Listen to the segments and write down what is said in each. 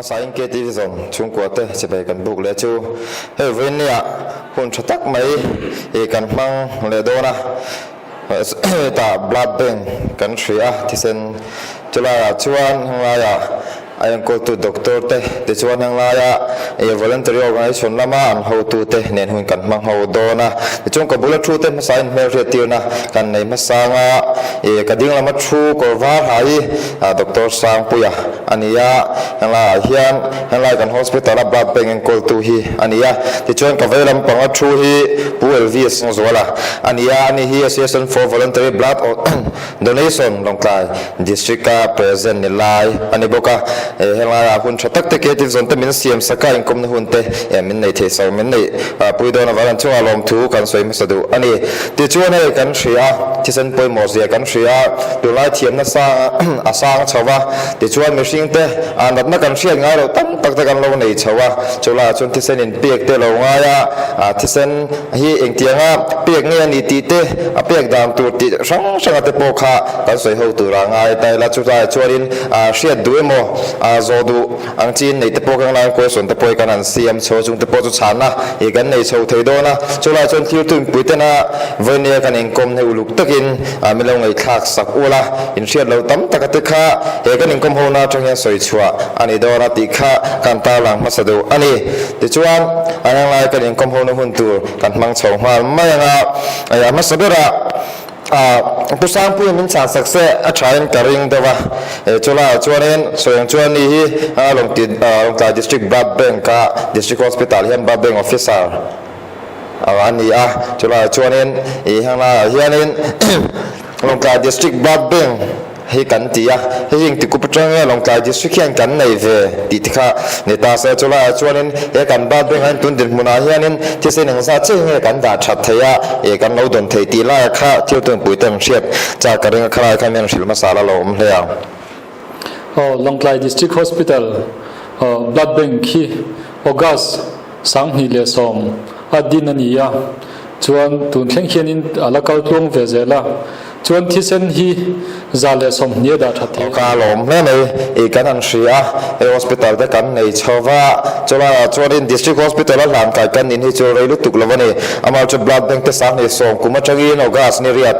Hmasain KTV zawn chhungkua te chibai kan buk leh chu hei vawinia hun tha tak mai ih kan hmang leh dawn a, hetah blood bank kan hria a thisen chulaiah chuan hmanglaiah A enkawltu doctor te tichuan henglaia ih voluntary organisation lama an hotu te nen hun kan hmang ho dawn a. Tichuan ka bula thu te hmasa in hmelhriat tirna kan nei hmasang a, ih ka ding lama thu kawr var ha hi Doctor Sangpuia a ni a, henglaiah hian henglai kan hospital a blood bank enkawltu hi a ni a. Tichuan ka vei lampanga thu hi Pu Elvis Ngawzuala a ni a, ani hi Association for Voluntary Blood Donation Lawngtlai District a Present ni lai a ni bawk a, helaiah hun tha tak te creative zone te min siam sak a, inkawmna hun te min nei thei sak min neih pui dawn avang hian chungah lawmthu kan sawi hmasa duh a ni. Tichuan hei kan hria a, thisen pawimawh zia kan hria a, tunlai thiamna sang a sang chho va, tichuan mihring te natna kan hriat ngai loh tam tak te kan lo nei chho a, chulaiah chuan thisen inpek te lo ngai a, thisen Hi engtianga pek nge a ni tih te, a pek dan tur tih hrang hranga te pawh kha kan sawi ho tura ngai ta ila. Chulaiah chuanin hriat duh emaw zawh duh ang chiin neih te pawh kan laiin question te pawh hi kan han siam chho a, chung te pawh chu chhanna hi kan nei chho thei dawn a. Chulaiah chuan thil tuinpui tena vawinia kan inkawm hne uluk takin min lo ngaihthlak sak ul a, inhriat loh tam taka te kha he kan inkawm hona atang hian sawi chhuah a ni dawn a tih kha kan tarlang hmasa duh a ni. Tichuan, a englai kan inkawm hona hun tur kan hmang chho nghal mai ang a, a hmasa berah Pu Sangpuiin min chhan sak se a thain ka ring deuh a, chulaiah chuanin sawi ang chuan ni hi Lawngtlai District Blood Bank-a District Hospital hian Blood Bank Officer a ni a, chulaiah chuanin ih henglaiah hianin Lawngtlai District Blood Bank Hei kan ti a, hei hi engti kup atang nge Lawngtlai District hian kan nei ve tih te kha ni ta se. Chulaiah chuanin he kan Blood Bank ah hian tun dinhmunah hianin thisen engzah chiah hi nge kan dah that thei a, ih kan lo dawn thei tih laiah kha thil tunpui te an hriat char ka ring a, khalai kha mian hrilh hmasa la lo awm hle ang. Aw Lawngtlai District Hospital Blood Bank hi August 2010 a din a ni a, chuan tun thleng hianin a la kal tluang ve zel a. Chuan thisen hi 120 a dah tha thei a. Ka lawm hle mai i kan han hria a, hei hospital te kan nei chho va, chulaiah chuanin district hospital a hlan kai kan nin hi chu rei lutuk lo a ni. Amah chu blood bank te 2010 kum atangin August ni riat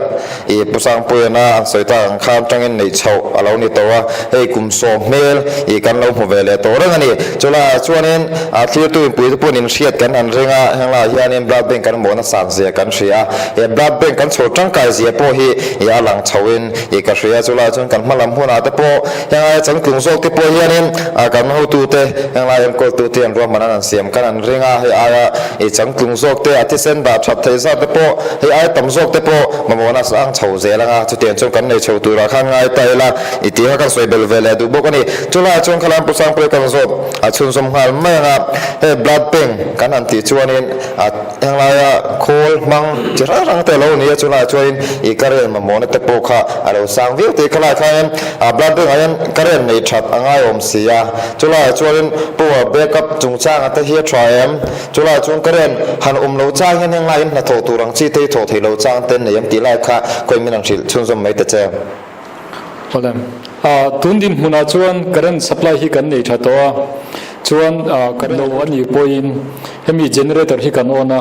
i Pu Sangpuiana an sawi tak ang khan tangin neih chhoh a lo ni tawh a, hei kum 10 hmel i kan lo hmu ve leh tawh reng a ni. Chulaiah chuanin thlirtu inpui te pawhin inhriat kan han ring a, henglaiah hianin blood bank kan mawhna sang zia kan hria a. He blood bank kan chhawr tangkai zia pawh hi i a lang chho in i ka hria. Chulaiah chuan kan hma lam hunah te pawh henglai changtlung zawk te pawh hianin kan hotu te henglai enkawltu te an ruahman an an siam khan an ring a, hei aia i changtlung zawk te a thisen dah that theih zat te pawh hei aia tam zawk te pawh mamawhna sang chho zel anga chutiang chuan kan nei chho turah khan ngai ta ila i tih kha kan sawi bel ve leh duh bawk a ni. Chulaiah chuan khalam Pu Sangpuia kan zawt a chhunzawm nghal mai anga hei blood bank kan han tih chuanin a Henglaia khawl hmang chi hrang hrang te a lo ni a, chulaiah chuanin ih current mamawhna te pawh kha a lo sang viau tih khalaiah khanin a blood bank ah hian current nei that a ngaiawm si a, chulaiah chuanin power backup chungchanga te hi a tha em? Chulaiah chuan current han awm lo chang hian henglaiin hnathawh tur ang chi te hi thawh theih lo chang te nei em tih lai kha khawi min han hrilh chhunzawm mai ta che. Awle. Tun dinhmunah chuan current supply hi kan nei tha tawh a, chuan current lo a nih pawhin hemi generator hi kan on a,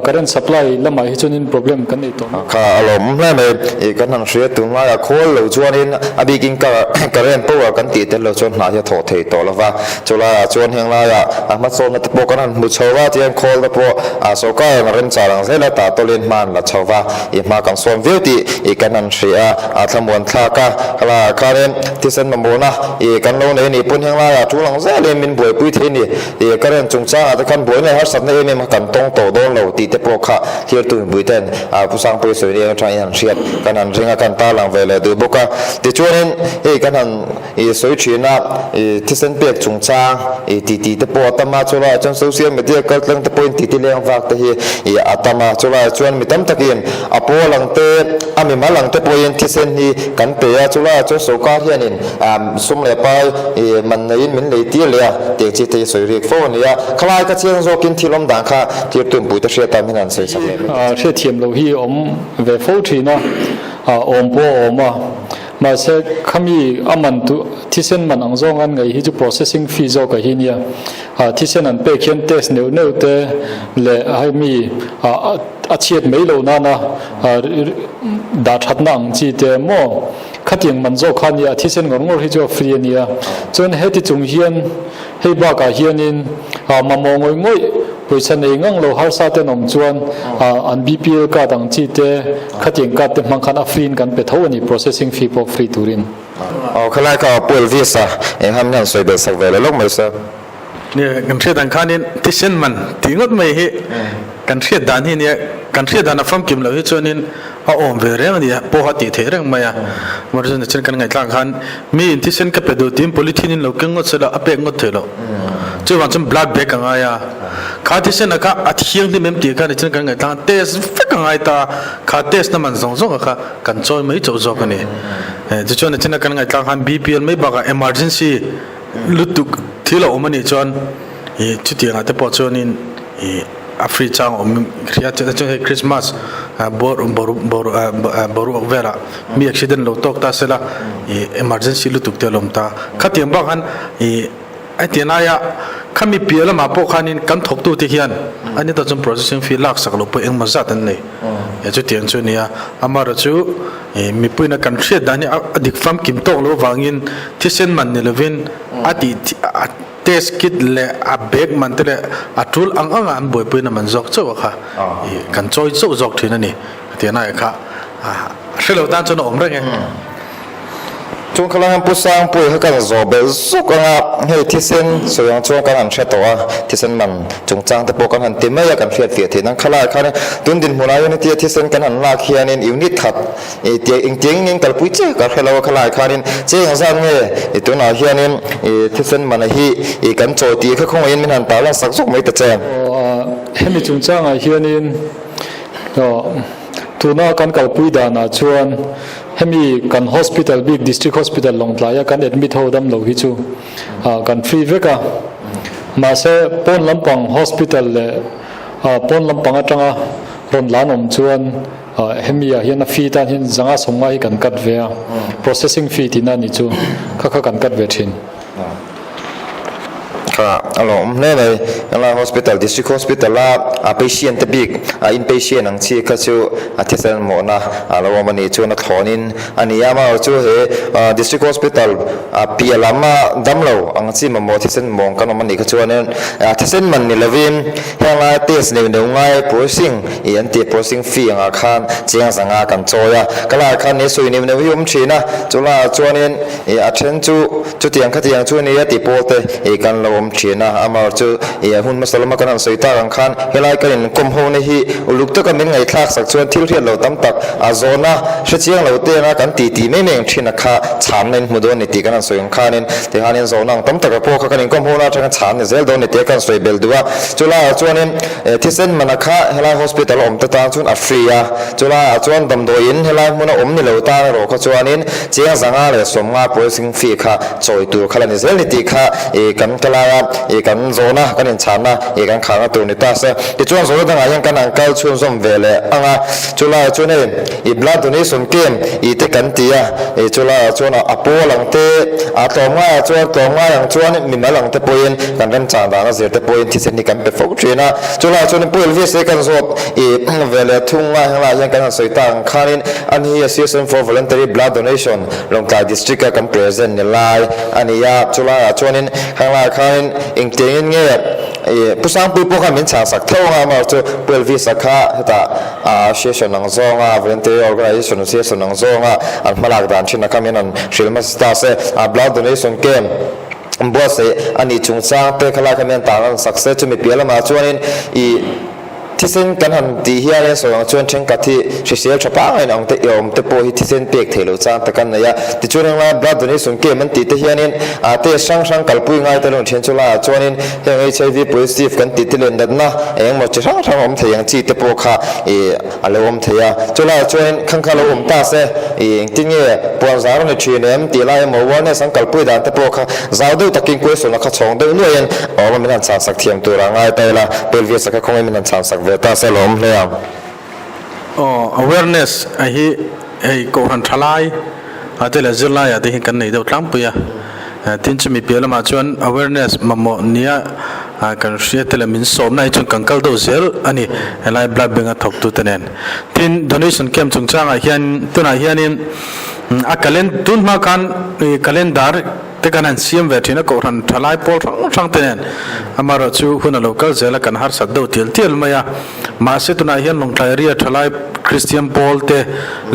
current supply lamah hi chuanin problem kan nei tawh. Kha a lawm hle mai, ih kan han hria tunlaiah khawl lo chuanin a bikin current power kan tih tel lo chuan hnah hi a thawh thei tawh lova, chulaiah chuan heng laiah a hmasawnna te pawh kan han hmu chho va, tihian khawl te pawh sorkar in a remchar ang zel a, tah tawlin hma an la chho va, ih hma kan sawn viau tih ih kan han hria a. A thlamuan thlak a, helaiah khanin thisen mamawhna ih kan lo nei a nih pawn heng laiah tul ang zelin min buaipui thei a ni. Ih current chungchangah te khan buaina leh harsatna em em kha kan tawng tawh dawn lo tih te pawh kha thirtu mipui ten Pu Sangpuia sawi ni eng atangin han hriat kan han ring a, kan tarlang ve leh duh bawk a. Tichuanin hei kan han I sawi thin a, i thisen pek chungchang, i titi te pawh a tam a, chulaiah chuan social media kaltlang te pawhin titi leng vak te hi i a tam a, chulaiah chuan mi tam takin a pawl ang te, a mimal ang te pawhin thisen hi kan pe a, chulaiah chuan sorkar hianin sum leh pai i man neiin min lei tir leh a, tiang chi te hi sawi rik fo a ni a, khalai ka chiang zawkin thil awm dan kha thil tumpui te hriat tan hian an sawi sak leh mai. Hriatthiam loh hi awm ve fo thin a, awm pawh a awm a. Mahse khami a man tu thisen man ang zawng an ngaih hi chu processing fee zawk a hi nia. Thisen an pek hian test neuh neuh te leh hemi a chhiat mai loh nana dah thatna ang chi te maw khatiang man zawk kha a nia, thisen ngawr ngawr hi chu a free a nia. Chuan heti chung hian hei bakah hianin mamawh ngawih ngawih pawisa nei ngang lo harsa te an awm chuan an BPL card ang chi te khatiang card te hmang khan a free in kan pe tho a ni, processing fee pawh free turin. Aw khalai kha Pu Elvis a eng han hian sawi belh sak ve lo lawk mai sir. Nia kan hriat ang khanin thisen man tih ngawt mai hi kan hriat dan hi nia kan hriat dan a famkim loh hi chuanin a awm ve reng a nia pawha tih theih reng mai a. Amaherawhchu nichin kan ngaihthlak khan mi in thisen ka pe duh tiin polythene in lo keng ngawt sela a pek ngawt theih loh. Chuvang chuan blood bag a ngai a, kha thisen a kha a thianghlim em tih kha nichin kan ngaihthlak a test vek a ngai ta a, kha test na man zawng zawng a kha kan chawi mai chauh zawk a ni. Tichuan nichin a kan ngaihthlak khan BPL mai bakah emergency lutuk thil a awm a nih chuan ih chutiangah te pawh chuanin ih a free chang a awm hria chuan chuan hei Christmas bawr bawr bawr boruak velah mi accident lo tawk ta sela ih emergency lutuk te a lo awm ta. Khatiang bak khan ih a ti laia khami piah lamah pawh khanin kan thawktute hian a ni ta chuan processing fee lak sak loh pawh engmaw zat an nei. Chutiang chu a ni a, amaherawhchu ih mipuiin a kan hriat dan hi a dik famkim tawk loh avangin thisen man ni lovin a tih a test kit leh a bag man te leh a tul ang anga an buaipuiin a man zawk chauh a kha ih kan chawi chauh zawk thin a ni tihna ah kha a hre lo tan chuan a awm reng e. Chung khalai hian Pu Sangpuii kha kan zawh belh zuk ang a, hei thisen sawi ang chuan kan han hre tawh a, thisen man chungchang te pawh kan han ti mai a, kan hriat fiah theih nan khalai khan tun dinhmunah hian hetia thisen kan han lak hianin unit khat i tiang engtiangin nge kalpui chiah ka hre lo a khalai khanin cheng ang zat nge i tunah hianin i thisen man hi i kan chawi tih kha khawngaihin min han tarlan sak zuk mai ta che. Aw hemi chungchangah hianin tuna kan kalpui danah chuan Hemi kan hospital bik District Hospital Lawngtlaia kan admit ho dam lo hi chu kan free vek a, mahse pawn lampang hospital leh pawn lampang atanga rawn lan awm chuan hemi ah hian a fee tan hian zanga sawmnga hi kan cut ve a, processing fee tihna a nih chu kha kha kan cut ve thin. Kha a lawm hle mai. Helai hospital, district hospital a a patient te bik a inpatient ang chi kha chu a thisen mawhna a lo awm a nih chuan a thlawnin a ni a. Amaherawhchu chu he district hospital a piah lam a damlo ang chi mamawh thisen mawng kan awm a nih kha chuanin a thisen man ni lovin Henglai test neuh neuh ngai processing ih an tih processing fee angah khan chiang zanga kan chawi a, ka laiah khan ni sawi neuh neuh hi awm thin a, chu laiah chuanin ih a then chu chutiang khatiang chu nia tih pawl te ih kan lo awm thin a, amaherawhchu chu ih a hun hmasa lama kan han sawi tak ang khan helai kan inkawm ho na hi uluk taka min ngaihthlak sak chuan thil hriat lo tam tak a zawhna hre chiang lo te anga kan tih tih mai mai ang thin a kha chhanna in hmu dawn ni tih kan han sawi ang khanin tihanin zawhna ang tam taka pawh kha kan inkawm ho na atanga chhan ni zel dawn ni tih a kan sawi belh duh a. Chulaiah chuanin thisen mana kha helai hospital a awm te tan chuan a free a, chulaiah chuan damdawiin helai hmuna awm ni lo tan erawh kha chuanin chiang zanga leh sawmnga processing fee kha chawi tur kha la ni zel ni tih kha ih kan kalaia ih kan zawhna kan inchhanna ih kan kharna tur ni ta se. Tichuan zawhna dangah hian kan han kal chhunzawm ve leh ang a, chulaiah chuan hei ih blood donation camp ih te kan ti a, ih chulaiah chuan a pawl ang te a tlawmngaiah chuan tlawmngai ang chuan mimal ang te pawhin Kan remchang dana zir te pawhin thisen hi kan pe fo thin a, chulaiah chuanin Pu Elvis hi kan zawt i ve leh thung a, henglaiah hian kan han sawi tak ang khanin an hi Association for Voluntary Blood Donation Lawngtlai District a kan present ni lai a ni a, chulaiah chuanin henglaiah khanin engtiangin nge i Pu Sangpui pawh khan min chhang sak tho ang a, amaherawhchu Pu Elvis a kha hetah Association ang zawnga Voluntary Organization Association ang zawnga an hmalak dan thin a kha min han hrilh hmasa ta se, Blood Donation Camp. Buatsaih a nih chungchang te khalai kha mian tan an sak se, chumi piah lamah chuanin i thisen kan han tih hianin sawi ang chuan thenkhat hi hrisel tha pangain ang te i awm te pawh hi thisen pek theih loh chang tak an nei a. Tichuan henglai blood donation camp an tih te hianin a test hrang hrang kalpui ngai te lo then chu laiah chuanin heng HIV positive kan tih te leh natna eng emaw chi hrang hrang awm thei ang chi te pawh kha i A lo awm thei a, chulaiah chuan khang kha lo awm ta se, i engtin nge puan zar a ni thin em tih lai emaw awareness an kalpui dan te pawh kha zau deuh takin question a kha chhawng deuh nuaiin a awm a, min han chhan sak thiam tur a ngai ta ila, Pelvius a kha khawngaih min han chhan sak ve ta se a lo awm hle ang. Aw, awareness a hi hei kohhran tha lai. ah te leh zirlai ah te hian kan nei deuh tlangpui a tin chumi piah lamah chuan awareness mamawh nia kan hria te leh min sawmna hi chuan kan kal deuh zel a ni helai blood bank a thawk tu te nen tin donation camp chungchangah hian tunah hianin a calen tun hma khan calendar te kan han siam ve thin a kohhran thalai pawl hrang hrang te nen amaherawh chu hun a lo kal zel a kan harsat deuh tial tial mai a mahse tunah hian Lawngtlai area thalai Kristian pawl te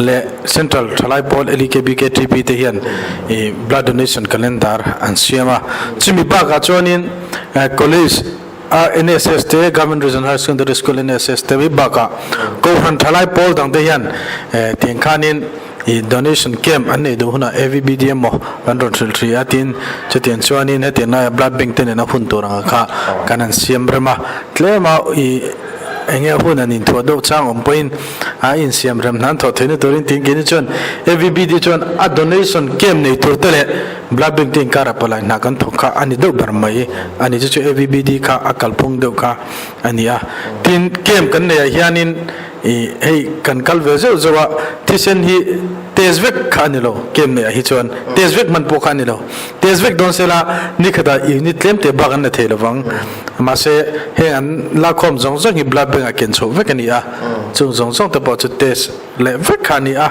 leh Central thalai pawl LEKBKTP te hian ih blood donation calendar an siam a chumi bakah chuanin college a NSS te Government Regional Higher Secondary School NSS te mai bakah kohhran thalai pawl dang te hian tiang khanin Ih donation camp an neih duh hunah AVBD emaw kan rawn hrilh hrih a tin chutiang chuanin hetiang laia blood bank te nena hun tur anga kha kan han siam rem a tlem a ih eng nge hun an inthuah deuh chang awm pawhin a insiam rem hnan thawh theihna turin tin keini chuan AVBD chuan a donation camp nei tur te leh blood bank te inkara palai hna kan thawk kha a ni deuh ber mai a ni chu chu AVBD kha a kalphung deuh kha a ni a tin camp kan neihah hianin Ih hei kan kal ve zeuh zeuh a, thisen hi test vek kha a ni lo, camp neih ah hi chuan test vek hman pawh kha a ni lo. Test vek dawn sela nikhatah unit tlem teh bak an la thei lovang. Mahse heng an lakkhawm zawng zawng hi blood bank ah ken chhoh vek a ni a, chung zawng zawng te pawh chu test leh vek kha a ni a,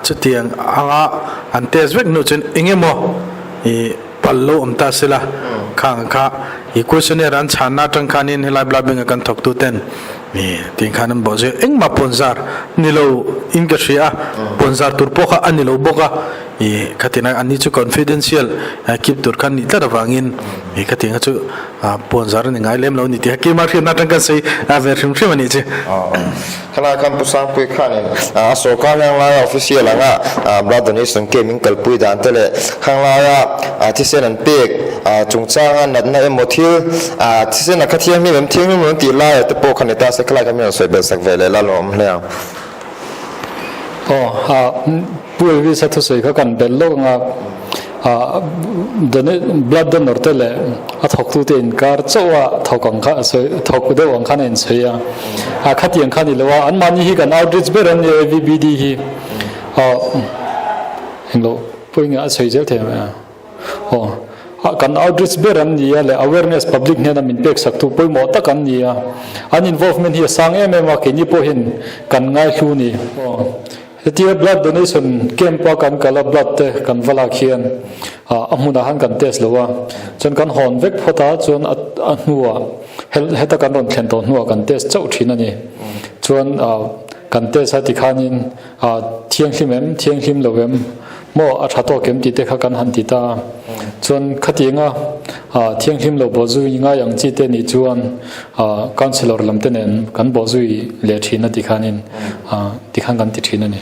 chutiang anga an test vek hnu chuan eng emaw ih Pal lo awm ta sela, khang kha i questionnaire an chhanna atang khanin helai blood bank a kan thawktu ten i tih khan an bawh zui a, engmah pawnzar ni lo in ka hria a, pawnzar tur pawh kha a ni lo bawk a, i khatin a ni chu confidential keep tur kha a nih tlat avangin i khatin kha chu pawnzar a ni ngai lem lo a ni tih kha keimah hriatna atang kan sawi ve hrim hrim a nih chu. Khalai khan Pu Sangpui khanin a sorkar heng laia official anga blood donation camp in kalpui dan te leh khang laia thisen an pek chungchanga natna emaw thil thisen a kha thianghlim em thianghlim lo an tih laia te pawh kha ni ta se khalai khan min rawn sawi belh sak ve leh la lawm hle ang. Aw Pu Elvis a thusawi kha kan belh lawk anga blood donor te leh a thawktute inkar chauh a thawk ang kha a sawi thawk deuh ang khan a insawi a a khatiang kha a ni lo a anmahni hi kan outreach ber an ni a AVBD hi englo pawhin a sawi zel thei ang a aw kan outreach ber an ni a leh awareness public hnena min pek sak tu pawimawh tak an ni a an involvement hi a sang em em a keini pawhin kan ngaihlu ni aw. Hetia blood donation camp a kan kal a blood te kan va lak hian a hmunah han kan test lo a, chuan kan hawn vek phawt a chuan a hnuah heta kan rawn thlen tawh hnuah kan test chauh thin a ni. Chuan kan test a tikhanin thianghlim em thianghlim lo em maw a tha tawk em tih te kha kan han ti ta a, chuan khatianga thianghlim lo bawhzui ngai ang chi te nih chuan councillor lam te nen kan bawhzui leh thin a tikhanin. Tikhan kan ti thin a ni.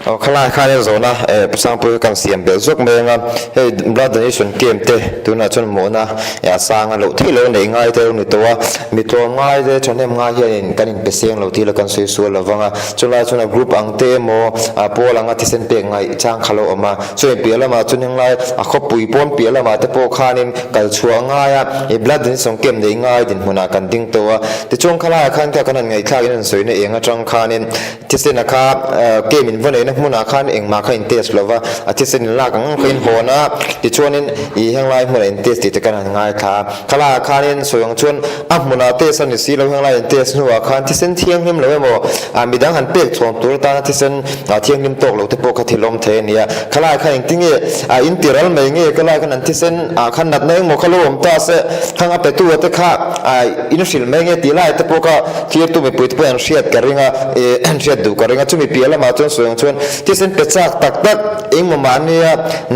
Aw khalai khan en zawhna eh Pu Sangpui kan siam belh zawk mai anga hei blood donation camp te tunah chuan mawhna eh a sang a loh theih loh neih ngai te a lo ni tawh a, mi tlawm ngai te thahnem ngai hianin kan inpe seng lo tih la kan sawi sual lo vang a, chulai chuan a group ang te emaw a pawl anga thisen pek ngaih chang kha lo awm a, chumi piah lamah chuan henglai a khawpui pawn piah lamah te pawh khanin kal chhuah ngai a eh blood donation camp neih ngai dinhmunah kan ding tawh a, tichuan khalaiah khan kha kan han ngaihthlak in an sawina eng atang khanin thisena kha camp in va neihna hmunah khan engmah kha in test lova a thisen in lak ang ang kha in hawn a tichuanin ih henglai hmunah in test tih te khan an ngaithla a khalaiah khanin sawi ang chuan a hmunah test a ni si lo henglai in test hnuah khan thisen thianghlim lo emaw ah midang han pek chhawn tur atana thisen ah thianghlim tawk lo te pawh kha thil awm thei a ni a khalaiah khan engtinge ah in ti ral mai nge khalaiah khan an thisen ah khan natna engmaw kha lo awm ta se khang a petu te kha ah in hrilh mai nge tih lai te pawh kha Thirtu mipui te pawhin an hriat ka ring a, eh an hriat duh ka ring a, chumi piah lamah chuan sawi ang chuan thisen pe chak tak tak engmaw mahnia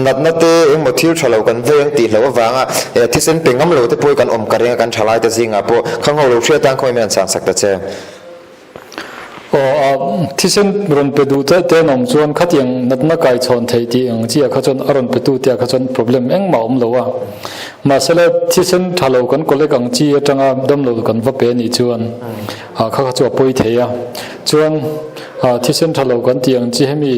natna te engmaw thil tha lo kan vei ang tih hlauh avanga eh thisen pe ngam lo te pawh hi kan awm ka ring a, kan thalai te zingah pawh khang ho lo hriat tan khawngaih min an chhang sak ta che. Aw a thisen rawn pe duh te te an awm chuan khatiang natna kai chhawn theih tih ang chiah kha chuan a rawn pe tu te ah kha chuan problem engmah a awm lo a. Mahsela thisen tha lo kan collect ang chi atanga damlo kan va pe anih chuan ah kha kha chu a pawi thei a. Chuan ah thisen tha lo kan tih ang chi hemi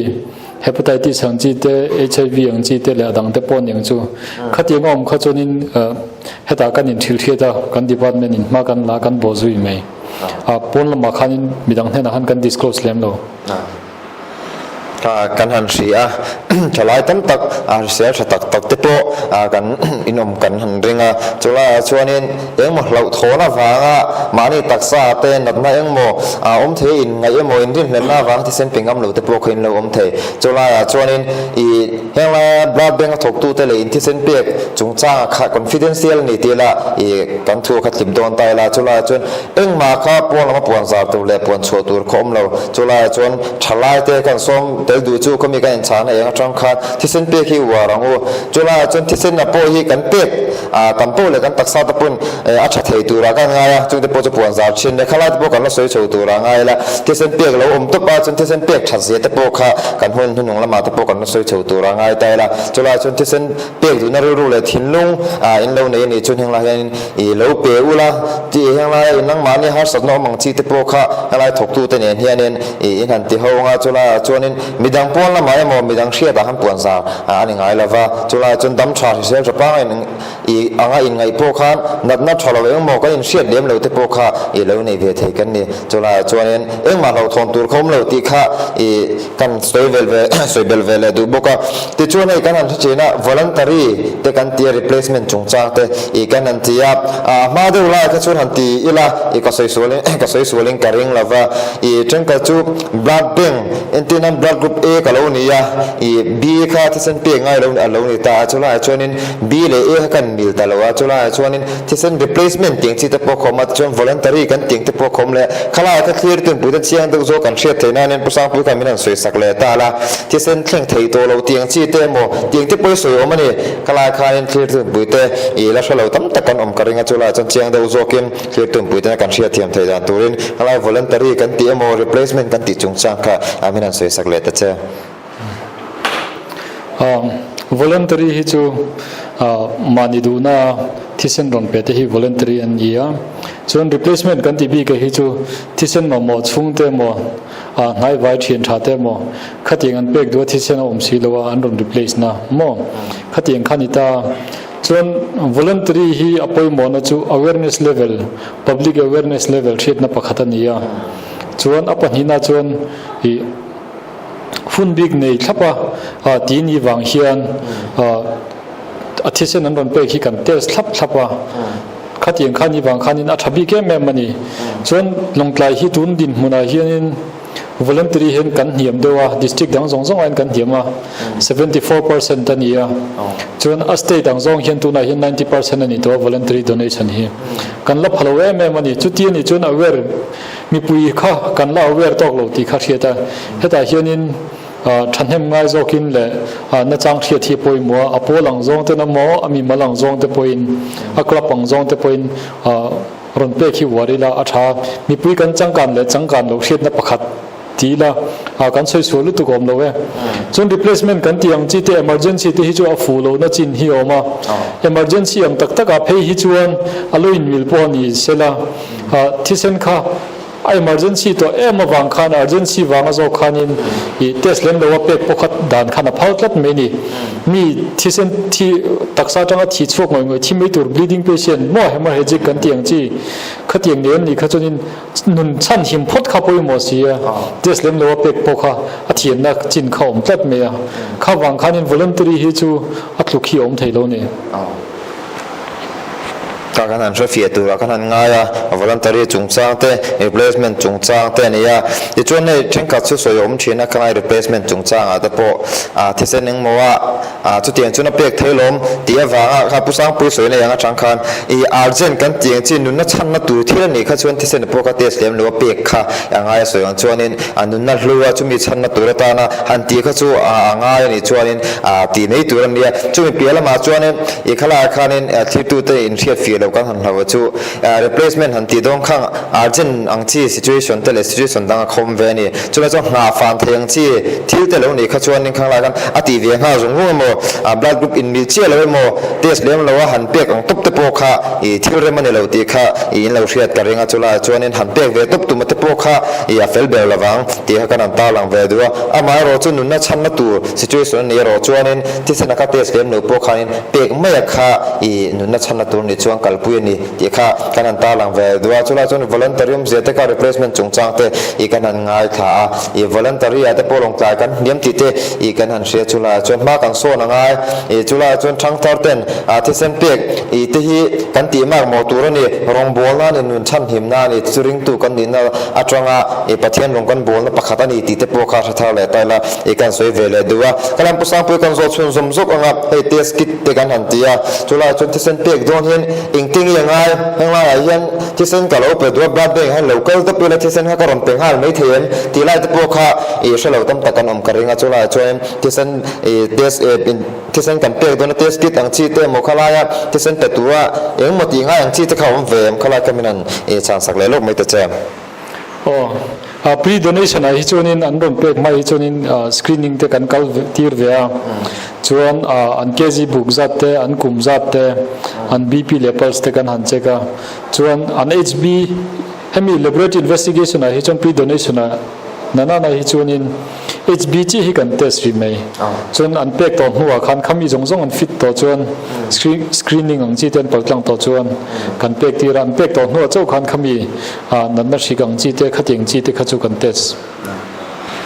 hepatitis ang chi te, HIV ang chi te leh a dang te pawh aniang chu khatiang a awm kha chuanin hetah kan inhrilhriat a, kan department in hma kan la kan bawh zui mai. Ah pawn lamah khanin midang hnenah khan kan disclose lem lo. Kan han hri a, thalai tam tak hrisel tha tak tak te pawh kan inawm kan han ring a. Chulaiah chuanin engmaw hlauhthawn avanga mahni taksa te natna engmaw awm thei a inngaih emaw inrinhlenna avanga thisen pe ngam lo te pawh kha in lo awm thei. Chulaiah chuanin ih henglai blood bank a thawktute leh inthisen pek chungchanga kha confidential a ni tih ila ih kan thu kha tlip dawn ta ila chulaiah chuan Engmah kha pawn lama puan zar tur leh puan chhuah tur kha awm lo. Chu laiah chuan thalai te kan sawm tel duh chu khawmi kan inchhahna eng atang khan thisen pek hi uar ang u. Chu laiah chuan thisen a pawh hi kan pek tam poh leh kan taksa te pawn a tha thei turah kan ngai a, chungte pawh chu puan zar thin leh khalai te pawh kan la sawi chho turah ngai ila thisen pek lo awm tawp a, chuan thisen pek that zia te pawh kha kan hun hnuhnung lamah te pawh kan la sawi chho turah ngai ta ila. Chu laiah chuan thisen pek duhna rilru leh thinlung in lo nei a nih chuan heng lai hianin I lo pe ula tih henglai in nangmahni harsatna awm ang chi te pawh kha helai thawktute nen hianin i in han ti ho anga chulaiah chuanin midang pawn lamah emaw midang hriatah khan puan zar a ni ngai lova chulaiah chuan dam tha hrisel tha panga in i anga inngaih pawh khan natna tha lo engmaw kan inhriat lem lo te pawh kha i lo nei ve thei kan ni chulaiah chuanin engmah hlauhthawn tur kha awm lo tih kha i kan sawi vel ve sawi belh ve leh duh bawk a. Tichuan hei kan han hre thin a, voluntary te kan ti a, replacement chungchang te ih kan han ti a, a hma deuh lai kha chuan han ti ila ih ka sawi sual in ka sawi sual in ka ring lo va, ih thenkhat chu blood bank entir nan blood group A ka lo ni a, ih B kha thisen pek ngai lo a lo ni ta a, chulaiah chuanin B leh A kha kan mil ta lo a, chulaiah chuanin Thisen replacement tiang chi te pawh khawm a, tichuan voluntary kan tiang te pawh khawm leh khalai kha thlir tunpui te chiang deuh zawk kan hriat theih nain Pu Sangpui khan min han sawi sak leh ta la, thisen thleng thei tawh lo tiang chi te emaw tiang te pawh i sawi awm a ni, khalai khanin thlir tunpui te i la hre lo tam tak kan awm ka ring a, chulaiah chuan chiang deuh zawkin thlir tunpui tena kan hriat thiam theih dan turin khalai voluntary kan tih emaw replacement kan tih chungchang kha min han sawi sak leh ta che. Voluntary hi chu mahni duhna thisen rawn pe te hi voluntary an ni a, chuan replacement kan tih bik hi chu thisen mamawh chhungte emaw hnaivai thian tha te emaw khatiang an pek duh a thisen a awm si lo a an rawn replace na maw khatiang kha ni ta. Chuan voluntary hi a pawimawhna chu awareness level public awareness level hriatna pakhat a ni a, chuan a pahnihna chuan ih. Hun bik nei thlap a ti ni vang hian a thisen an rawn pek hi kan test thlap thlap a, khatiang kha ni vang khanin a tha bik em em a ni. Chuan Lawngtlai hi tun dinhmunah hianin voluntary hian kan hniam deuh a, district dang zawng zawng aiin kan hniam a, 74% a ni a, chuan a state ang zawng hian tunah hian 90% a ni tawh a voluntary donation hi. Kan la pha lo em em a ni. Chuti a nih chuan aware Mipui kha kan la aware tawk lo tih kha hriat a, hetah hianin thahnem ngai zawkin leh nachang hriat hi pawimawh a, a pawl ang zawng ten emaw a mimal ang zawng te pawhin a club ang zawng te pawhin rawn pek hi uar ila a tha. Mipui kan changkan leh changkan loh hriatna pakhat ti ila kan sawi sual lutuk awm lo e. Chuan replacement kan tih ang chi te emergency te hi chu a fuh lohna chin hi a awm a, emergency ang tak takah phei hi chuan a lo inmil pawh a ni sela, Thisen kha a emergency tawh em avang khan urgency vanga zawk khanin ih test lem lo a pek pawh kha dan khan a phal tlat mai ni. Mi thisen thi taksa atanga thi chhuak ngawih ngawih thi mai tur bleeding patient maw hemorrhagic kan tih ang chi khatiang nei an nih kha chuanin nun chhan him phawt kha pawimawh si a test lem lo a pek pawh kha a thianna chin kha awm tlat mai a. Kha vang khanin voluntary hi chu a tluk hi a awm thei lo ni. Ka kan han hrefiah turah kan han ngai a, voluntary chungchang te, replacement chungchang te a ni a. Tichuan hei thenkhat chu sawi awm thin a, khangai replacement chungchangah te pawh thisen engmaw a chutiang chuan a pek thei lawm tih avanga kha Pu Sangpui sawi nei ang atang khan i urgent kan tih ang chi nunna chhanna tur thil a nih kha chuan thisen pawh kha test lem lo a pek kha a ngai a sawi ang chuanin a nunna hlu a chumi chhanna tur atana han tih kha chu a ngai a nih chuanin tih mai tur a nia. Chumi piah lamah chuanin I khalaiah khanin thirtute inhriat fih loh kan han hlau a chu replacement han tih dawn khang urgent ang chi situation te leh situation dang a khawm ve a ni. Chulai chuan nghah fan thei ang chi thil te lo nih kha chuanin khang lai khan a tih ve nghal zung zung emaw blood group inmil chiah lo emaw test lem lo a han pek ang tawp te pawh kha i thil rem a ni lo tih kha i in lo hriat ka ring a chulaiah chuanin han pek ve tawp tuma te pawh kha i a fel ber lovang tih kha kan han tarlang ve duh a. Amaherawh chu nunna chhanna tur situation a nih erawh chuanin Thisen a ka test lem lo pawh khanin pek mai a kha i nunna chhanna tur nih chuan kan. kalpui a ni tih kha kan han tarlang ve duh a. Chulai chuan voluntary awmzia te kha replacement chungchang te ih kan han ngaithla a, ih voluntary ah te pawh lawngtlai kan hniam tih te ih kan han hria. Chulaiah chuan hma kan sawn a ngai, ih chulaiah chuan thangthar ten ah thisen pek ih te hi kan tih mak mawh tur a ni. Rawngbawlna a ni, nun chhanhimna a ni, chu ringtu kan nihna atanga ih Pathian rawng kan bawlna pakhat a ni tih te pawh kha hre thar leh ta ila ih kan sawi ve leh duh a. Ka lam Pu Sangpui kan zawh chhun zawm zawk anga hei test kit te kan han ti a, chulaiah chuan thisen pek dawn hian Engtin nge ngai? Heng laiah hian thisen ka lo pe duh a, blood bank hian lo kal tawp ila thisen kha ka rawn pe nghal mai thei em? Tih lai te pawh kha ih hre lo tam tak an awm ka ring a, chu laiah chuan thisen ih test eh thisen kan pek dawn a test kit ang chi te emaw khalaia thisen pe tura engemaw tih ngai ang chi te kha a awm ve em? Khalai kha min han ih chhan sak leh lawk mai ta che. Aw, a pre-donation ah hi chuanin an rawn pek hma hi chuanin screening te kan kal tir ve a, chuan an kg buk zat te, an kum zat te, an BP leh pulse te kan han check a, chuan an HB hemi laboratory investigation ah hi chuan pre-donation ah nana na hi chuanin HB chi hi kan test rih mai, chuan an pek tawh hnuah khan khami zawng zawng an fit tawh chuan screening ang chi te an paltlang tawh chuan kan pek tir a, an pek tawh hnuah chauh khan khami Ah, natna hrik ang chi te, khatiang chi te kha chu kan test.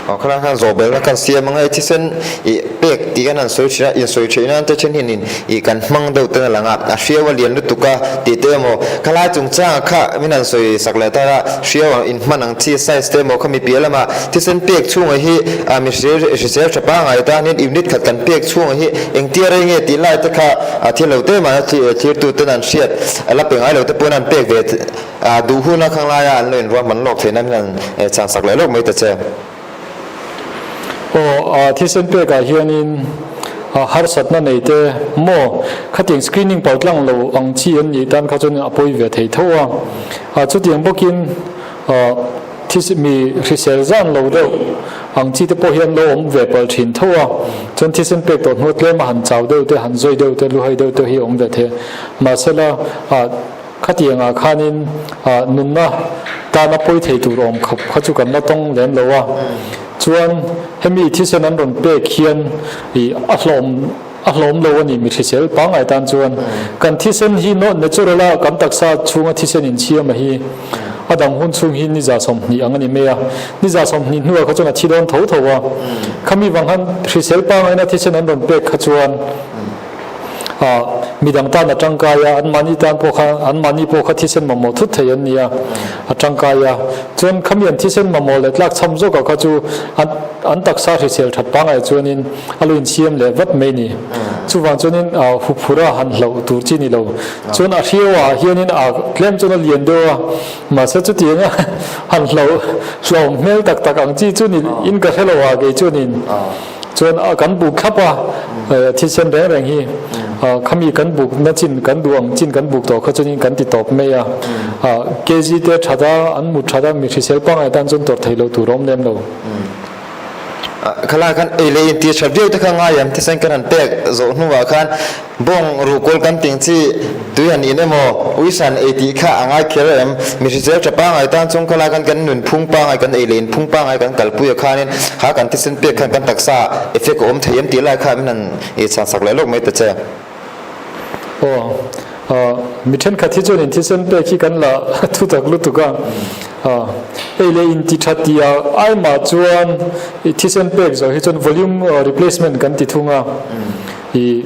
Aw, khalai khan zawhbelna kan siam anga i thisen i pek tih kan han sawi thin a, insawi theih nan te then hian i kan hmang deuh ten a lang a, a hriau a lian lutuk a tih te emaw, khalai chungchangah kha min han sawi sak leh ta a, hriau ang inhman ang chi size te emaw khami piah lama thisen pek chhungah hi ah mi hrisel tha pangngai tan hian unit khat kan pek chhungah hi engtia rei nge tih lai te kha a thil lo te mahna thlirtu ten an hriat a la pe ngai lo te pawn an pek ve A duh huna khang laia an lo inruahman lawk theihna hian chhan sak leh lawk mai ta che. Aw, a thisen pekah hianin harsatna nei te maw khatiang screening pal tlang lo ang chi an nih tan kha chuan a pawi ve thei tho a. A chutiang bawkin thisen mi hrisel zan lo deuh ang chi te pawh hian lo awm ve pal thin tho a. Chuan thisen pek tawh hnu tlem a han chau deuh te, han zawi deuh te, luhai deuh te hi a awm ve thei. Mahsela Khatiangah khanin nunna tana pawi thei tur awm khawp kha chu kan la tawng lem lo a, chuan hemi thisen an rawn pek hian ih a hlawm a hlawm lo a ni mi hrisel pangngai tan chuan kan thisen hi natural a kan taksa chhunga thisen inchhiam a hi a dang hun chhung hi ni 20 ang a ni mai a, ni 20 hnuah kha chuan a thi dawn tho tho a, khami vang khan hrisel pangngaina thisen an rawn pek kha chuan. Midang tan a tangkai a, anmahni tan pawh kha anmahni pawh kha thisen mamawh thut thei an ni a, a tangkai a. Chuan khami an thisen mamawh leh tlakchham zawkah kha chu an an taksa hrisel that pangngai chuanin a lo insiam leh vat mai ni. Chuvang chuanin huphura han hlauh tur chi ni lo. Chuan a hriauah hianin a tlem chuan a lian deuh a, mahse chutianga han hlauh hlauhawm hmel tak tak ang chi chu ni in ka hre lo a kei chuanin. Chuan a kan buk thlap a, thisen reng reng hi khami kan buk na chin kan duh ang chin kan buk tawh kha chuanin kan ti tawp mai a. Kg te that a, an mut that a, mi hrisel pangngai tan chuan tawrh theih loh tur a awm lem lo. Khalai khan ei leh intir that viau te kha ngai em? Thisen kan han pek zawh hnuah khan Bawng ruhkawl kan ting chi tui han in emaw, uisa han ei tih kha a ngai kher em? Mi hrisel tha pangngai tan chung khalai khan kan nun phung pangngai, kan ei leh in phung pangngai kan kalpui a khanin kha kan thisen pek khan kan taksa effect a awm thei em tih lai kha min han i chhan sak leh lawk mai ta che. Aw, mi thenkhat hi chuanin thisen pek hi kan la thutak lutuk a, ei leh in ti tha tih ah ai mah chuan thisen pek zawh hi chuan volume replacement kan ti thung a. I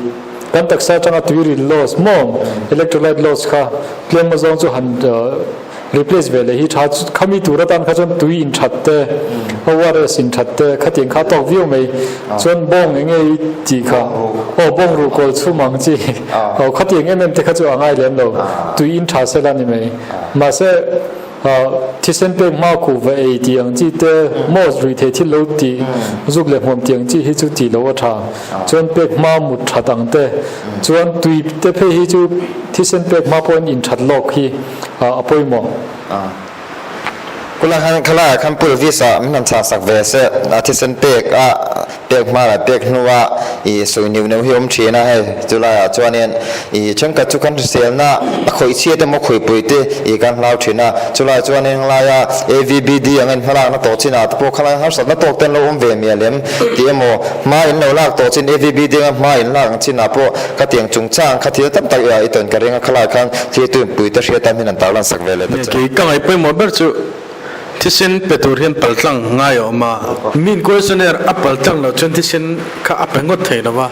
kan taksa atanga tuiril loss maw electrolyte loss kha tlem azawng chu han replace ve leh hi tha khami tur atan kha chuan tui in that te ORS in that te khatiang kha tawk viau mai chuan bawng enge i tih kha aw bawng ruh kawl chhum ang chi aw khatiang em em te kha chu a ngai lem lo tui in tha sela ni mai mahse Thisen pek hma kuh va ei tih ang chi te, most ruih thei thil lo tih zuk leh hmuam tih ang chi hi chu tih lo a tha. Chuan pek hma mut that ang te, chuan tui te phei hi chu thisen pek hma pawhin in that lawk hi a pawimawh. Kula khan khalaiah khan pulvis ah min han chhah sak ve se, a thisen pek a. Pek hma leh pek hnua ih sawi neuh neuh hi awm thin a hei chulaiah chuanin ih thenkhat chu kan hriselna a khawih chhiat emaw khawihpui te ih kan hlau thin a chulaiah chuanin henglaia AVBD ang in hmalakna tawh chinah te pawh khalai harsatna tawk te an lo awm ve mial em tih emaw hma in lo lak tawh chin AVBD anga hma in lak ang chinah pawh khatiang chungchang kha thil tam tak i tawn ka ring a khalai khan thiltu inpui te hriat tam hian an tarlan sak ve leh ta che. Kei ka ngaihpawimawh ber chu Thisen pe tur hian paltlang ngai a awm a. Min questionnaire a paltlang loh chuan thisen kha a pe ngawt thei lo va.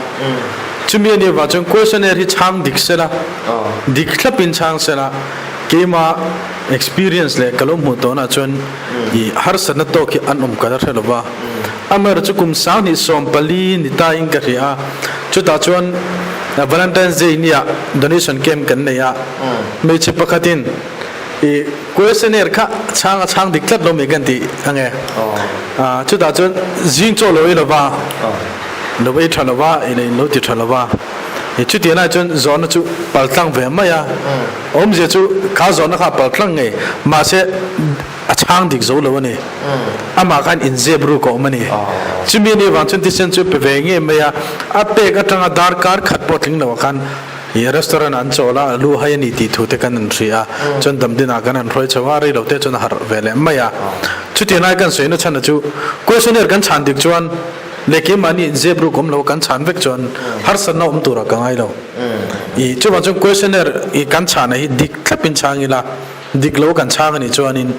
Chumi a nih avang chuan questionnaire hi chhang dik sela, dik thlapin chhang sela, keima experience leh ka lo hmuh tawnah chuan i harsatna tawk hi an awm ka la hre lo va. Amaherawhchu kum 2014 ni tain ka hria a, chutah chuan Valentine's Day niah donation camp kan nei a, hmeichhe pakhatin i Questionnaire kha chhang a chhang dik tlat lo mai kan ti ange. Chutah chuan zing chaw lo ei lova, lo ei tha lova, i lo ti tha lova. Chutiang lai chuan zawhna chu paltlang ve mai a. Awmzia chu kha zawhna kha a paltlang ngei, mahse a chhang dik zo lo a ni. Amah khan inzep ruk a awm a ni. Chumi anih avang chuan thisen chu pe ve ngei mai a, a pek atanga darkar khat pawh tling loah khan I restaurant an chawl a, lu hai a ni tih thu te kan han hria a, chuan damdinah kan han hruai chho a, rei lo te chuan a harh ve leh mai a. Chutiang lai kan sawi na chhan a chu questionnaire kan chhan dik chuan leh keimahni inzep ruk awm lo kan chhan vek chuan harsatna awm turah ka ngai lo. I chuvang chuan questionnaire i kan chhana hi dik thlapin chhang ila, dik lo kan chhang a nih chuanin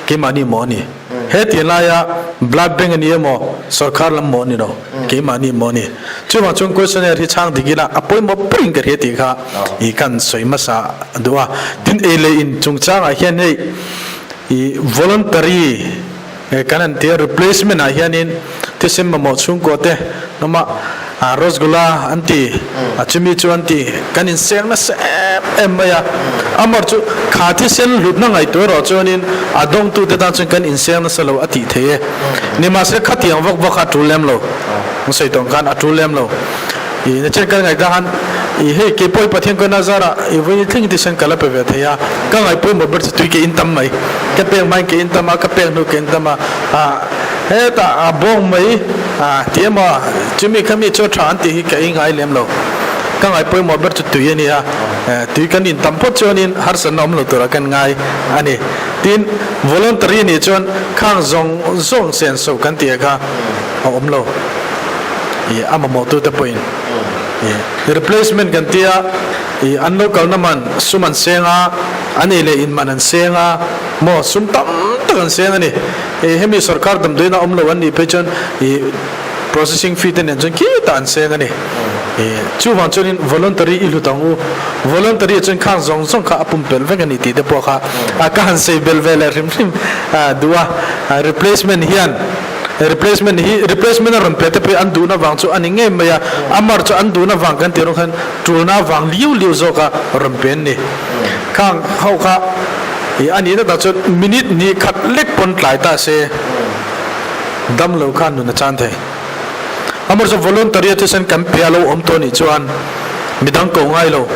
keimahni maw a ni. He tiang laia blood bank a ni emaw sorkar lam maw a ni lo, keimahni maw a ni. Chuvang chuan questionnaire hi chhang dik ila a pawimawh pawhin ka hria tih kha i kan sawi hmasa duh a. Tin ei leh in chungchangah hian hei i voluntary kan han tia replacement ah hianin thisen mamawh chhungkua te lama Rosgulla an ti, a chumi chu an ti, kan inseng nasa em em mai a. Amar chu kha thisen hlutna ngaihtuah erawh chuanin a dawngtute tan chuan kan inseng nasa lo a tih thei e. Nimahsela khatiang vak vak kha a tul lem lo. An sawi tawh ang khan a tul lem lo. I nachan kan ngaihtuah khan i hei kei pawh hi Pathian kaina zarah i vawiin thleng thisen ka la pe ve thei a, ka ngaihpawimawh ber chu tui ke in tam mai. Ka pek hmain ke in tam a, ka pek hnu ke in tam a. Hetah a bawng mai a ti emaw chumi khami chu a tha an tih hi ka ei ngai lem lo. Ka ngai pawimawh ber chu tui a ni a, tui kan in tam phawt chuanin harsatna awm lo tura kan ngai a ni. Tin, voluntary nih chuan khang zawng zawng senso kan tih kha a awm lo. Ih a mamawhtute pawhin ih replacement kan tia ih an lo kalna man sum an seng a, an ei leh in man an seng a maw sum tam tak an seng a ni. Ih hemi sorkar damdawiin a awm lo an nih phei chuan ih processing fee te nen chuan khitah an seng a ni. Ih chuvang chuanin voluntary i hlut ang u, voluntary ah chuan khang zawng zawng kha a pumpelh vek a ni tih te pawh kha ka han sawi belh ve leh hrim hrim duh a. Replacement hian replacement hi replacement a rawn pe te pawh hi an duhna vang chu a ni ngei mai a, a mar chu an duhna vang kan tih erawh khan tulna vang liu liu zawka rawn pe an ni. Khang ho kha I a nihna tak chuan minute hnih khat lek pawn tlai ta se dam lo khan nun a chan thei. Amaherawhchu chu voluntary a thisen kan pe a lo awm tawh nih chuan midang ko ngai lo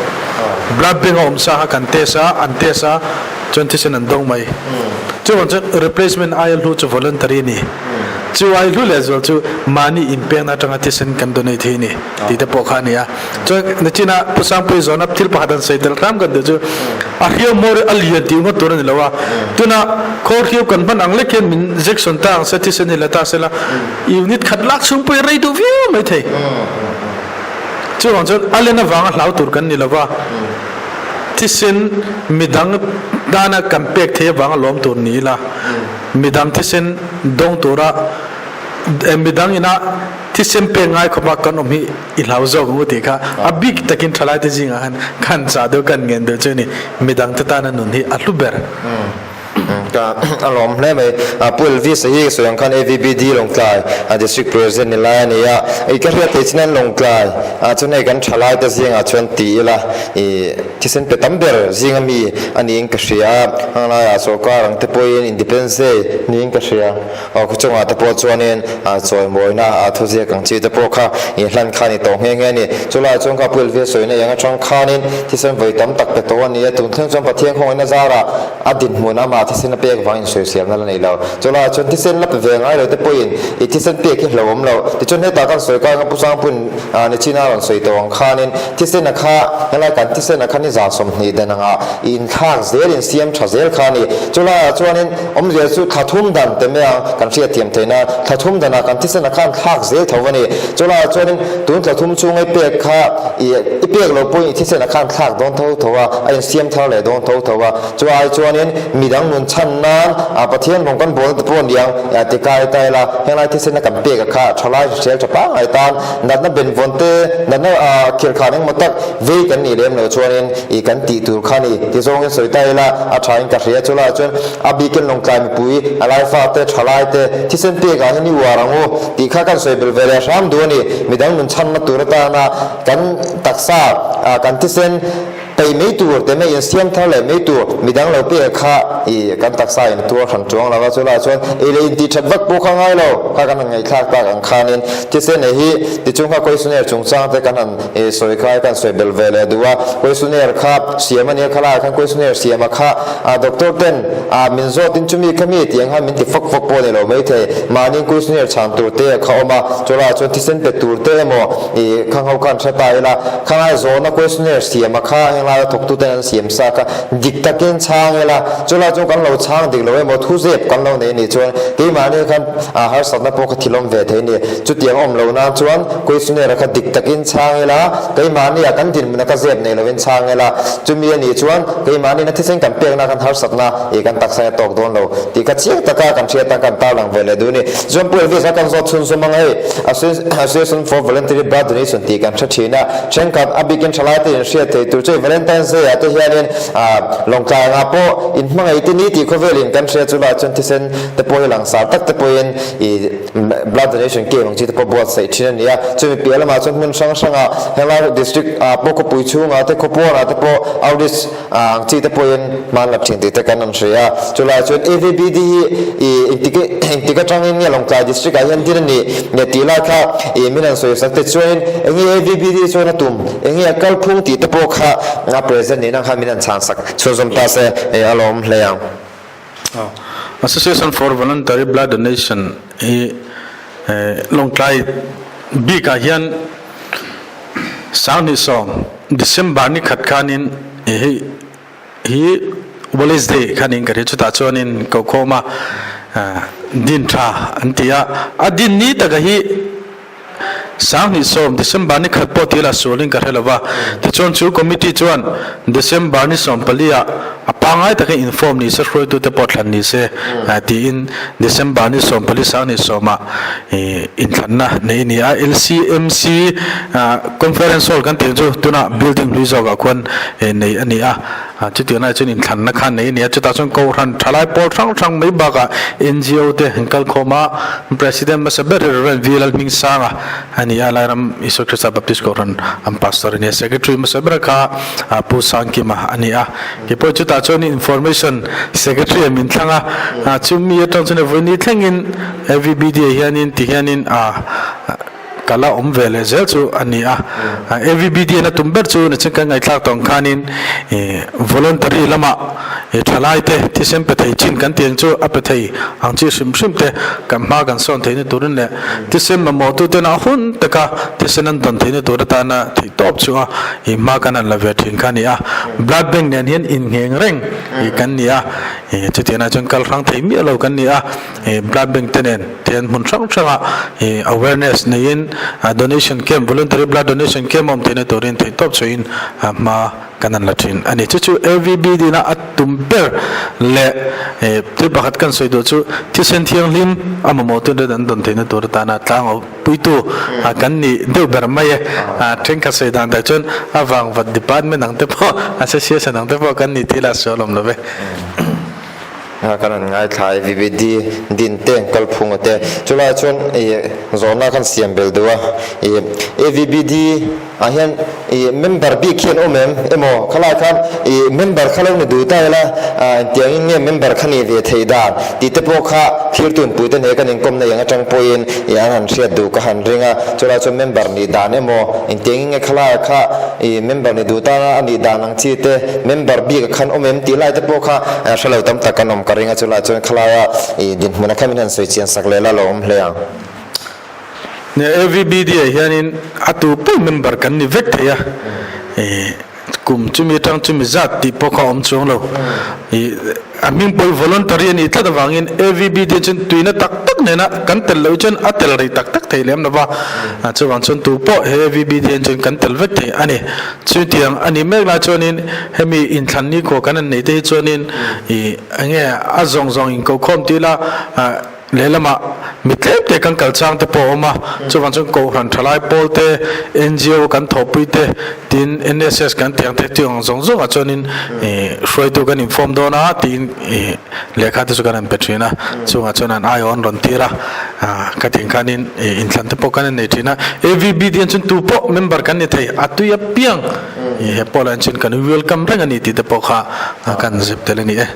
blood bank a awm sa kha kan test a, an test a chuan thisen an dawng mai. Chuvang chuan replacement aia hlu chu voluntary a ni. Chu ai hlu lehzual chu mahni inpekna atanga thisen kan donate hi a ni tih te pawh kha a ni a. Chuan nachina Pu Sangpui zawhna thil pakhat an sawi tel hram kan tih chu a hriau hmawr hi a lian tih ngawt tur a ni lo a, tuna khawl hriau kan hman ang lek hian min injection ta ang se thisen hi la ta sela unit khat lak chhung pawh hi rei duh viau mai thei. Chuvang chuan a len avanga hlau tur kan ni lo va, thisen midang tana kan pek theih avanga lawm tur ni ila, midang thisen dawng tura midang ina thisen pek ngai khawpa kan awm hi I hlau zawk ang u tih kha a bik takin thalaite zingah khan kan chah deuh kan ngen deuh chu a ni. Midangte tana nun hi a hlu ber. Ka a lawm hle mai. Pu Elvis a hi ka sawi ang khan AVBD Lawngtlai District President ni lai a ni a. I ka hriat theih chin hian Lawngtlai ah chuan hei kan thalaite zingah chuan ti ila i thisen pe tam ber zinga mi a niin ka hria a. Hang laiah sorkar ang te pawhin Independence Day niin ka hria. Aw khaw chungah te pawh chuanin chawimawina thuziak ang chi te pawh kha inhlan kha a ni tawh nghe nghe a ni. Chulaiah chuan kha Pu Elvia sawina eng atang khanin thisen vawi tam tak pe tawh a ni a, tun thleng chuan Pathian khawngaihna zarah a dinhmun amah thisen. thisen a pek vangin sawiselna la nei lo. Chulaiah chuan thisen la pe ve ngai lo te pawhin i thisen pek hi hlauhawm lo. Tichuan hetah kan sawi kanga Pu Sangpuiin nichina a rawn sawi tawh ang khanin thisen a kha helai kan thisen a kha ni 20 dan anga i inthlak zel in siam tha zel kha a ni. Chulaiah chuanin awmzia chu thla thum dan te mai ang kan hriatthiam theihna thla thum danah kan thisen a khan thlak zel tho a ni. Chulaiah chuanin tun thla thum chhunga i pek kha i i pek lo pawhin i thisen a khan thlak dawn tho tho a, a insiam thar leh dawn tho tho a. Chu ai chuanin midang nun chhan nan a Pathian rawng kan bawlna te pawh niang ti kai ta ila, henglai thisena kan pek a kha thalai hrisel tha pangngai tan natna benvawn te, natna khirkhan engmaw tak vei kan nih lem lo chuanin i kan tih tur kha ni ti zawngin sawi ta ila a tha in ka hria. Chu lai chuan a bikin Lawngtlai mipui a laifa te, thalai te thisen pek ah hian i uar ang u tih kha kan sawi belh ve leh hram duh a ni. Midang nun chhanna tur atana kan taksa kan thisen Peih mai tur te mai insiam thar leh mai tur midang lo pek kha i kan taksa in tuar hran chuang lo a, chulaiah chuan ei leh intih that vak pawh kha ngai lo kha kan han ngaihthlak tak ang khanin thisen ei hi tichung kha questionnaire chungchang te kan han i sawi kha kan sawi belh ve leh duh a, questionnaire kha siam a nia khalaiah khan questionnaire siam a kha a doctor ten a min zawt in chumi kha mi tih ang khan min ti fawk fawk pawh ni lo maithei mahni questionnaire chhan tur te kha awm a, chulaiah chuan thisen pe tur te emaw i khang ho khan hre ta ila Khangai zawhna questionnaire siam a kha heng laia thawktuten an siam sa kha dik takin chhang ila, chulai chu kan lo chhang dik lo emaw thu zep kan lo nei anih chuan keimahni khan harsatna pawh kha thilawm ve thei a ni. Chutiang awm lo nan chuan questionnaire kha dik takin chhang ila, keimahnia kan dinhmuna ka zep nei lovin chhang ila, chumi anih chuan keimahni na thisen kan pekna khan harsatna ih kan taksa hi a tawk dawn lo tih kha chiang taka kan hriat tan kan tarlang ve leh duh a ni. Chuan Pu Elvis a kan zawt chhunzawm ang hei Association for Voluntary Blood Donation tih kan hre thin a, thenkhat a bikin thalai te inhriat thei tur chu hei Valentine's Day ah te hianin Lawngtlai angah pawh inhmangaih te ni tih khawvelin kan hria chu lah chuan thisen te pawh hi langsar tak te pawhin ih blood donation camp ang chi te pawh buatsaih thin a ni a, chumi piah lamah chuan hmun hrang hrangah henglai district ah pawh khawpui chhungah te khawpuanah te pawh outreach Ang chi te pawhin hman la thin tih te kan rawn hria a, chulaiah chuan AVBD hi ih engtik engtik atangin nge Lawngtlai district ah hian din a nih nge tih lai kha ih min han sawi sak te chuanin enge AVBD chuan a tum enge a kalphung tih te pawh kha a present nih nang khan min han chhan sak chhunzawm ta se ih a lawm hle ang. Association for Voluntary Blood Donation hi Lawngtlai bikah hian 2010 December ni khat khanin hei hi Wallace Day khanin ka hria chutah chuanin kokhawma din tha an ti a, a din ni taka hi 2010 December ni khat pawh thil a sualin ka hre lo va, tichuan chu committee chuan December ni 14 ah a pangngai takin inform ni se hruaitute pawh thlan ni se tiin December ni 14 2010 ah inthlanna neih a ni a, LCMC Conference Hall kan tih chu tunah building hlui zawkah khuan neih a ni a, chutiang lai chuan inthlanna kha neih a ni a, chutah chuan Kohhran thalai pawl hrang hrang mai bakah NGO te an kal khawm a, President hmasa ber hi Rev. V Lalhmingsanga a ni a, Lairam Isua Krista Baptist Kohhran an Pastor a ni a, Secretary hmasa ber kha Pu Sangkima a ni a. Keipawh chutah chuan Information Secretary a min thlang a, chumi atang chuan vawiin thlengin AVBD ah hianin ti hianin ka la awm ve leh zel chu a ni a. AVBD an a tum ber chu nichhin kan ngaihthlak tawh ang khanin voluntary lamah thalai te thisen pe thei chin kan tih ang chu a pe thei ang chi hrim hrim te kan hma kan sawn theihna turin leh thisen mamawh tuten a hun taka thisen an dawn theihna tur atana theihtawp chu a hma kan han la ve thin kha a ni a. Blood bank nen hian inngheng reng kan ni a, chutiangah chuan kal hrang thei miah lo kan ni a. Blood bank te nen tian hmun hrang hranga awareness neiin donation camp voluntary blood donation camp a awm theihna turin theihtawp chhuahin hma kan han la thin a ni. Chu chu AVB dina a tum ber leh thil pakhat kan sawi duh chu thisen thianghlim a mamawh tun ren an dawn theihna tur atana tlangau puitu kan ni deuh ber mai e. Thenkhat sawi dan tak chuan a vangvat department ang te pawh association ang te pawh kan ni tih lah sawi alawm lo ve. Kan han ngaithla e VVD din te kalphunga te chulaiah chuan ih zawhna khan siam belh duh a ih AVBD ah hian ih member bik hi an awm em emaw khalai khan ih member kha lo ni duh ta ila ah engtiangin nge member kha nih ve theih dan tih te pawh kha. thirtun puite nen kan inkawmna eng atang pawhin ih an han hriat duh ka han ring a, chulai chuan member nih dan emaw engtiangin nge khalai kha ih member nih duh tana a nih dan ang chi te member bik a khan awm em tih lai te pawh kha hre lo tam tak kan awm ka ring a, chulai chuan khalaia ih dinhmun a kha min han sawi chian sak leh la lo awm hle ang. Nia AVBD ah hianin a tu pawh member kan ni vek thei a, ih. Kum chumi atang chumi zat tih pawh kha a awm chuang lo. Ih a hming pawh hi voluntary a nih tlat avangin AVBD chuan tuina tak tak nena kan tel loh chuan a tel rei tak tak thei lem lo va. Chuvang chuan tu pawh he AVBD ah chuan kan tel vek thei a ni. Chutiang a nih mek lai chuanin hemi inthlan nikhua kan han neih te hi chuanin ih enge a zawng zawng inkohkhawm tih ila Lehlamah mi tlem te kan kal chang te pawh a awm a, chuvang chuan Kohhran thalai pawl te, NGO kan thawhpui te, tin NSS kan tih ang te tih ang zawng zawngah chuanin hruaitu kan inform dawn a tiin lehkha te chu kan han pe thin a, chungah chuan an aiawh an rawn tir a, ka tih ang khanin inthlan te pawh kan han nei thin a, AVBD an chuan tu pawh member kan ni thei, a tui apiang he pawlah hian chuan kan welcome reng a ni tih te pawh kha kan zep tel a ni e.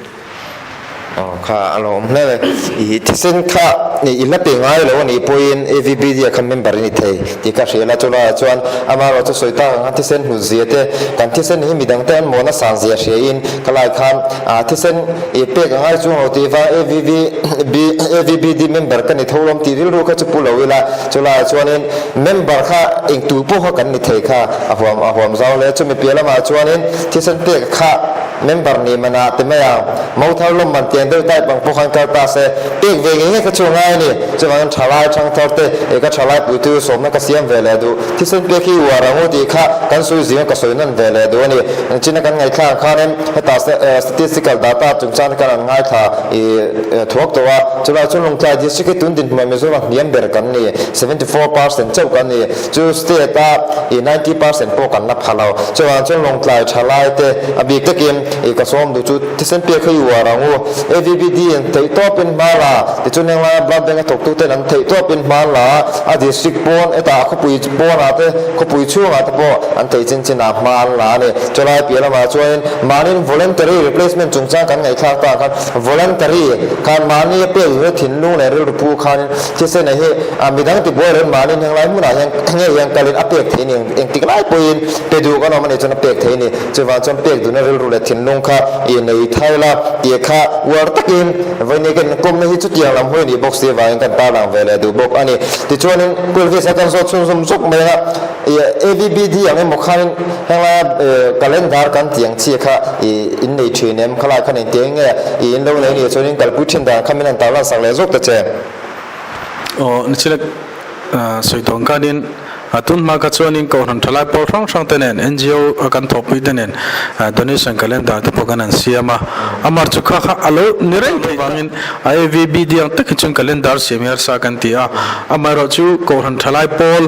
Aw kha a lo awm hle mai. I thisen kha i la pe ngai lo a nih pawhin AVBD ah khan member i ni thei tih ka hria la. Chulaiah chuan amaherawh chu sawi tak ang khan thisen hlut zia te, kan thisen hi midang te an mawhna sang zia hria in ka lai khan thisen i pek a ngai chuang lo tih vang AVBD AVBD member ka ni tho lawm tih rilru kha chu pu lo ila. Chulaiah chuanin member kha eng tu pawh kha kan ni thei kha a huam a huam zau hle. Chumi piah lamah chuanin thisen pek kha Member nih manah ti mai ang. Mo thar lawm man tiang deuh type ang pawh khan kal ta se, pek ve ngei ngei kha chu ngai a ni. Chuvangin thalai thang thar te eh ka thalai puitu sawmna ka siam ve leh duh. Thisen pek hi uar ang u tih kha kan sawi zinga ka sawi nawn ve leh duh a ni. China kan ngaihthlak ang khanin heta statistical data chungchang te khan an ngaithla ih thuak tawh a. Chulai chuan Lungtlai district hi tun dinhmun ah Mizoram hniam ber kan ni, 74% chauh kan ni. Chu state a i 90% pawh kan la pha lo. Chuvang chuan Lawngtlai thalai te a bik takin i ka sawm duh chu thisen pek kha i uar ang u. AVBD in theih tawpin hma la, tichuan heng laia blood bank a thawktu ten an theih tawpin hma an la a, a district pawn hetah a khawpui pawnah te khawpui chhungah te pawh an theih chin chinah hma an la a ni. Chulai piah lamah chuanin mahniin voluntary replacement chungchang kan ngaihthlak tak khan voluntary khan mahni a pek duhna thinlung leh rilru pu khanin Thisen hi a midang tibuai reng mahni heng lai hmunah hian ngei hian kalin a pek thei ni engtik lai pawhin pe duh kan awm a nih chuan a pek thei ni. Chuvang chuan pek duhna rilru leh thinlung kha i nei thai la tih kha uar takin vawiin kan kawmna hi chutiang lam hawi nih bawk si avangin kan tarlang ve leh duh bawk a ni. Tichuanin Kulvis a kan zawt chhunzawm zawk mai a. AVBD ang emaw khanin henglaia calendar kan tih ang chi kha i in nei thin em? Khalai khan engtiang nge i in lo nei nih chuanin kalpui thin dan kha min han tarlan sak leh zawk ta che. Aw nichilek sawi tawn khanin tun hma kha chuanin Kohhran thalai pawl hrang hrang te nen NGO a kan thawhpui te nen donation calendar te pawh kan han siam a, amar chu kha kha a lo ni reng thei vangin a AVBD ang takin chuan calendar siam hi harsa kan ti a, amaherawhchu Kohhran thalai pawl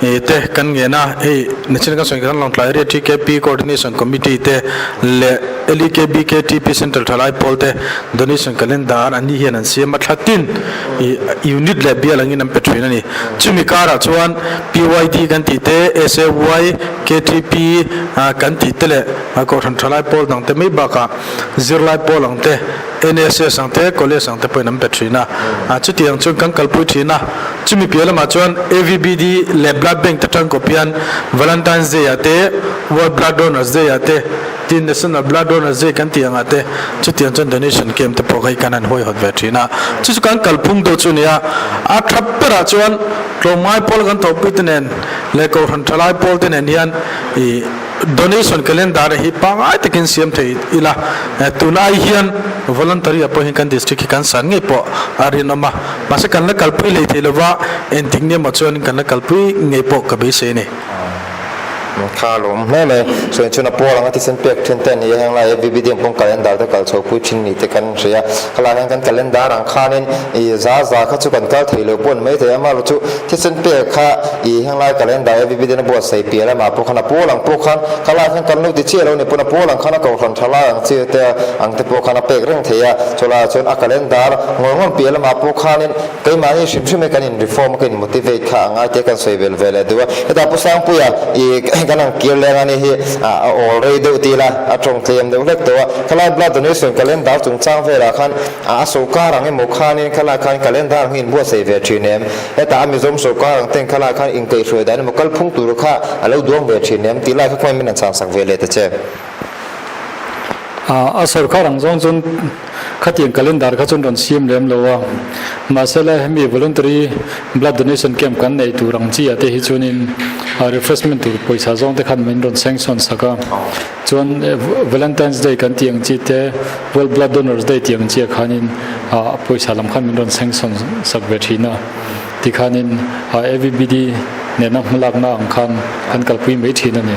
te kan ngen a, hei nachin kan sawi khan Lawngtlai Area TKP Coordination Committee te leh LEKBKTP Central Thalai Pawl te Donation Calendar an ni hian an siam a thlatin ih unit leh bial angin an pe thin a ni. Chumi karah chuan PYD kan tih te, SAY, KTP kan tih te leh Kohhran Thalai Pawl dang te mai bakah Zirlai Pawl ang te, NSS ang te, College ang te pawhin an pe thin a. Chutiang chuan kan kalpui thin a. Chumi piah lamah chuan AVBD leh Blood Bank te tangkawp hian Valentine's Day ah te, World Blood Donors Day ah te, tin National Blood Donors Day kan tih angah te chutiang chuan donation camp te pawh kha hi kan han huaihawt ve thin a. Chu chu kan kalphung deuh chu nia. A tha berah chuan tlawmngai pawl kan thawhpui te nen leh Kohhran thalai pawl te nen hian ih Donation calendar hi pangngai takin siam thei ila, tun ai hian voluntary ah pawh hian kan district hi kan san ngei pawh a rinawm a, mahse kan la kalpui hlei thei lova, engtik ni emaw chuan kan la kalpui ngei pawh ka beisei a ni. Kha lawm hle mai. Sawi chhun a pawl anga thisen pek thin te a ni a, heng lai FBB ding pawng calendar te kal chho pui thin ni te kan hria. Khalai hian kan calendar ang khanin ih za za kha chu kan kal thei lo pawh a ni maithei a, amaherawhchu chu thisen pek kha ih henglai calendar FBB den a buatsaih piah lamah pawh khan a pawl ang pawh khan khalai khan kan lo ti chiah lo ni pawn a pawl ang khan a kohhran tha lai ang chi te ang te pawh khan a pek reng thei a, chulaiah chuan a calendar ngawr ngawr piah lamah pawh khanin keimahni hrim hrim hi kan in reform a ka in motivate kha a ngai te kan sawi vel ve leh duh a. Hetah Pu Sangpuia ih kan ang kir leng a ni hi a awl rei deuh ti ila a tawng tlem deuh hlek tawh a. Khalai blood donation calendar chungchang velah khan a sawrkar ang emaw khanin khalai khan calendar ang hi inbuatsaih ve thin em? Hetah a Mizoram sawrkar ang ten khalai khan inkaihhruai dan emaw kalphung tur kha a lo duang ve thin em tih lai kha khawngaih min han chhangsak ve leh ta che. A sawrkar ang zawng chuan khatiang calendar kha chuan rawn siam lem lo a, mahsela hemi voluntary blood donation camp kan neih tur ang chi ah te hi chuanin refreshment tur pawisa zawng te khan min rawn sanction sak a, chuan Valentine's Day kan tih ang chi te World Blood Donors Day tih ang chi ah khanin pawisa lam khan min rawn sanction sak ve thin a, tikhanin AVBD nena hmalakna ang khan kan kalpui mai thin a ni.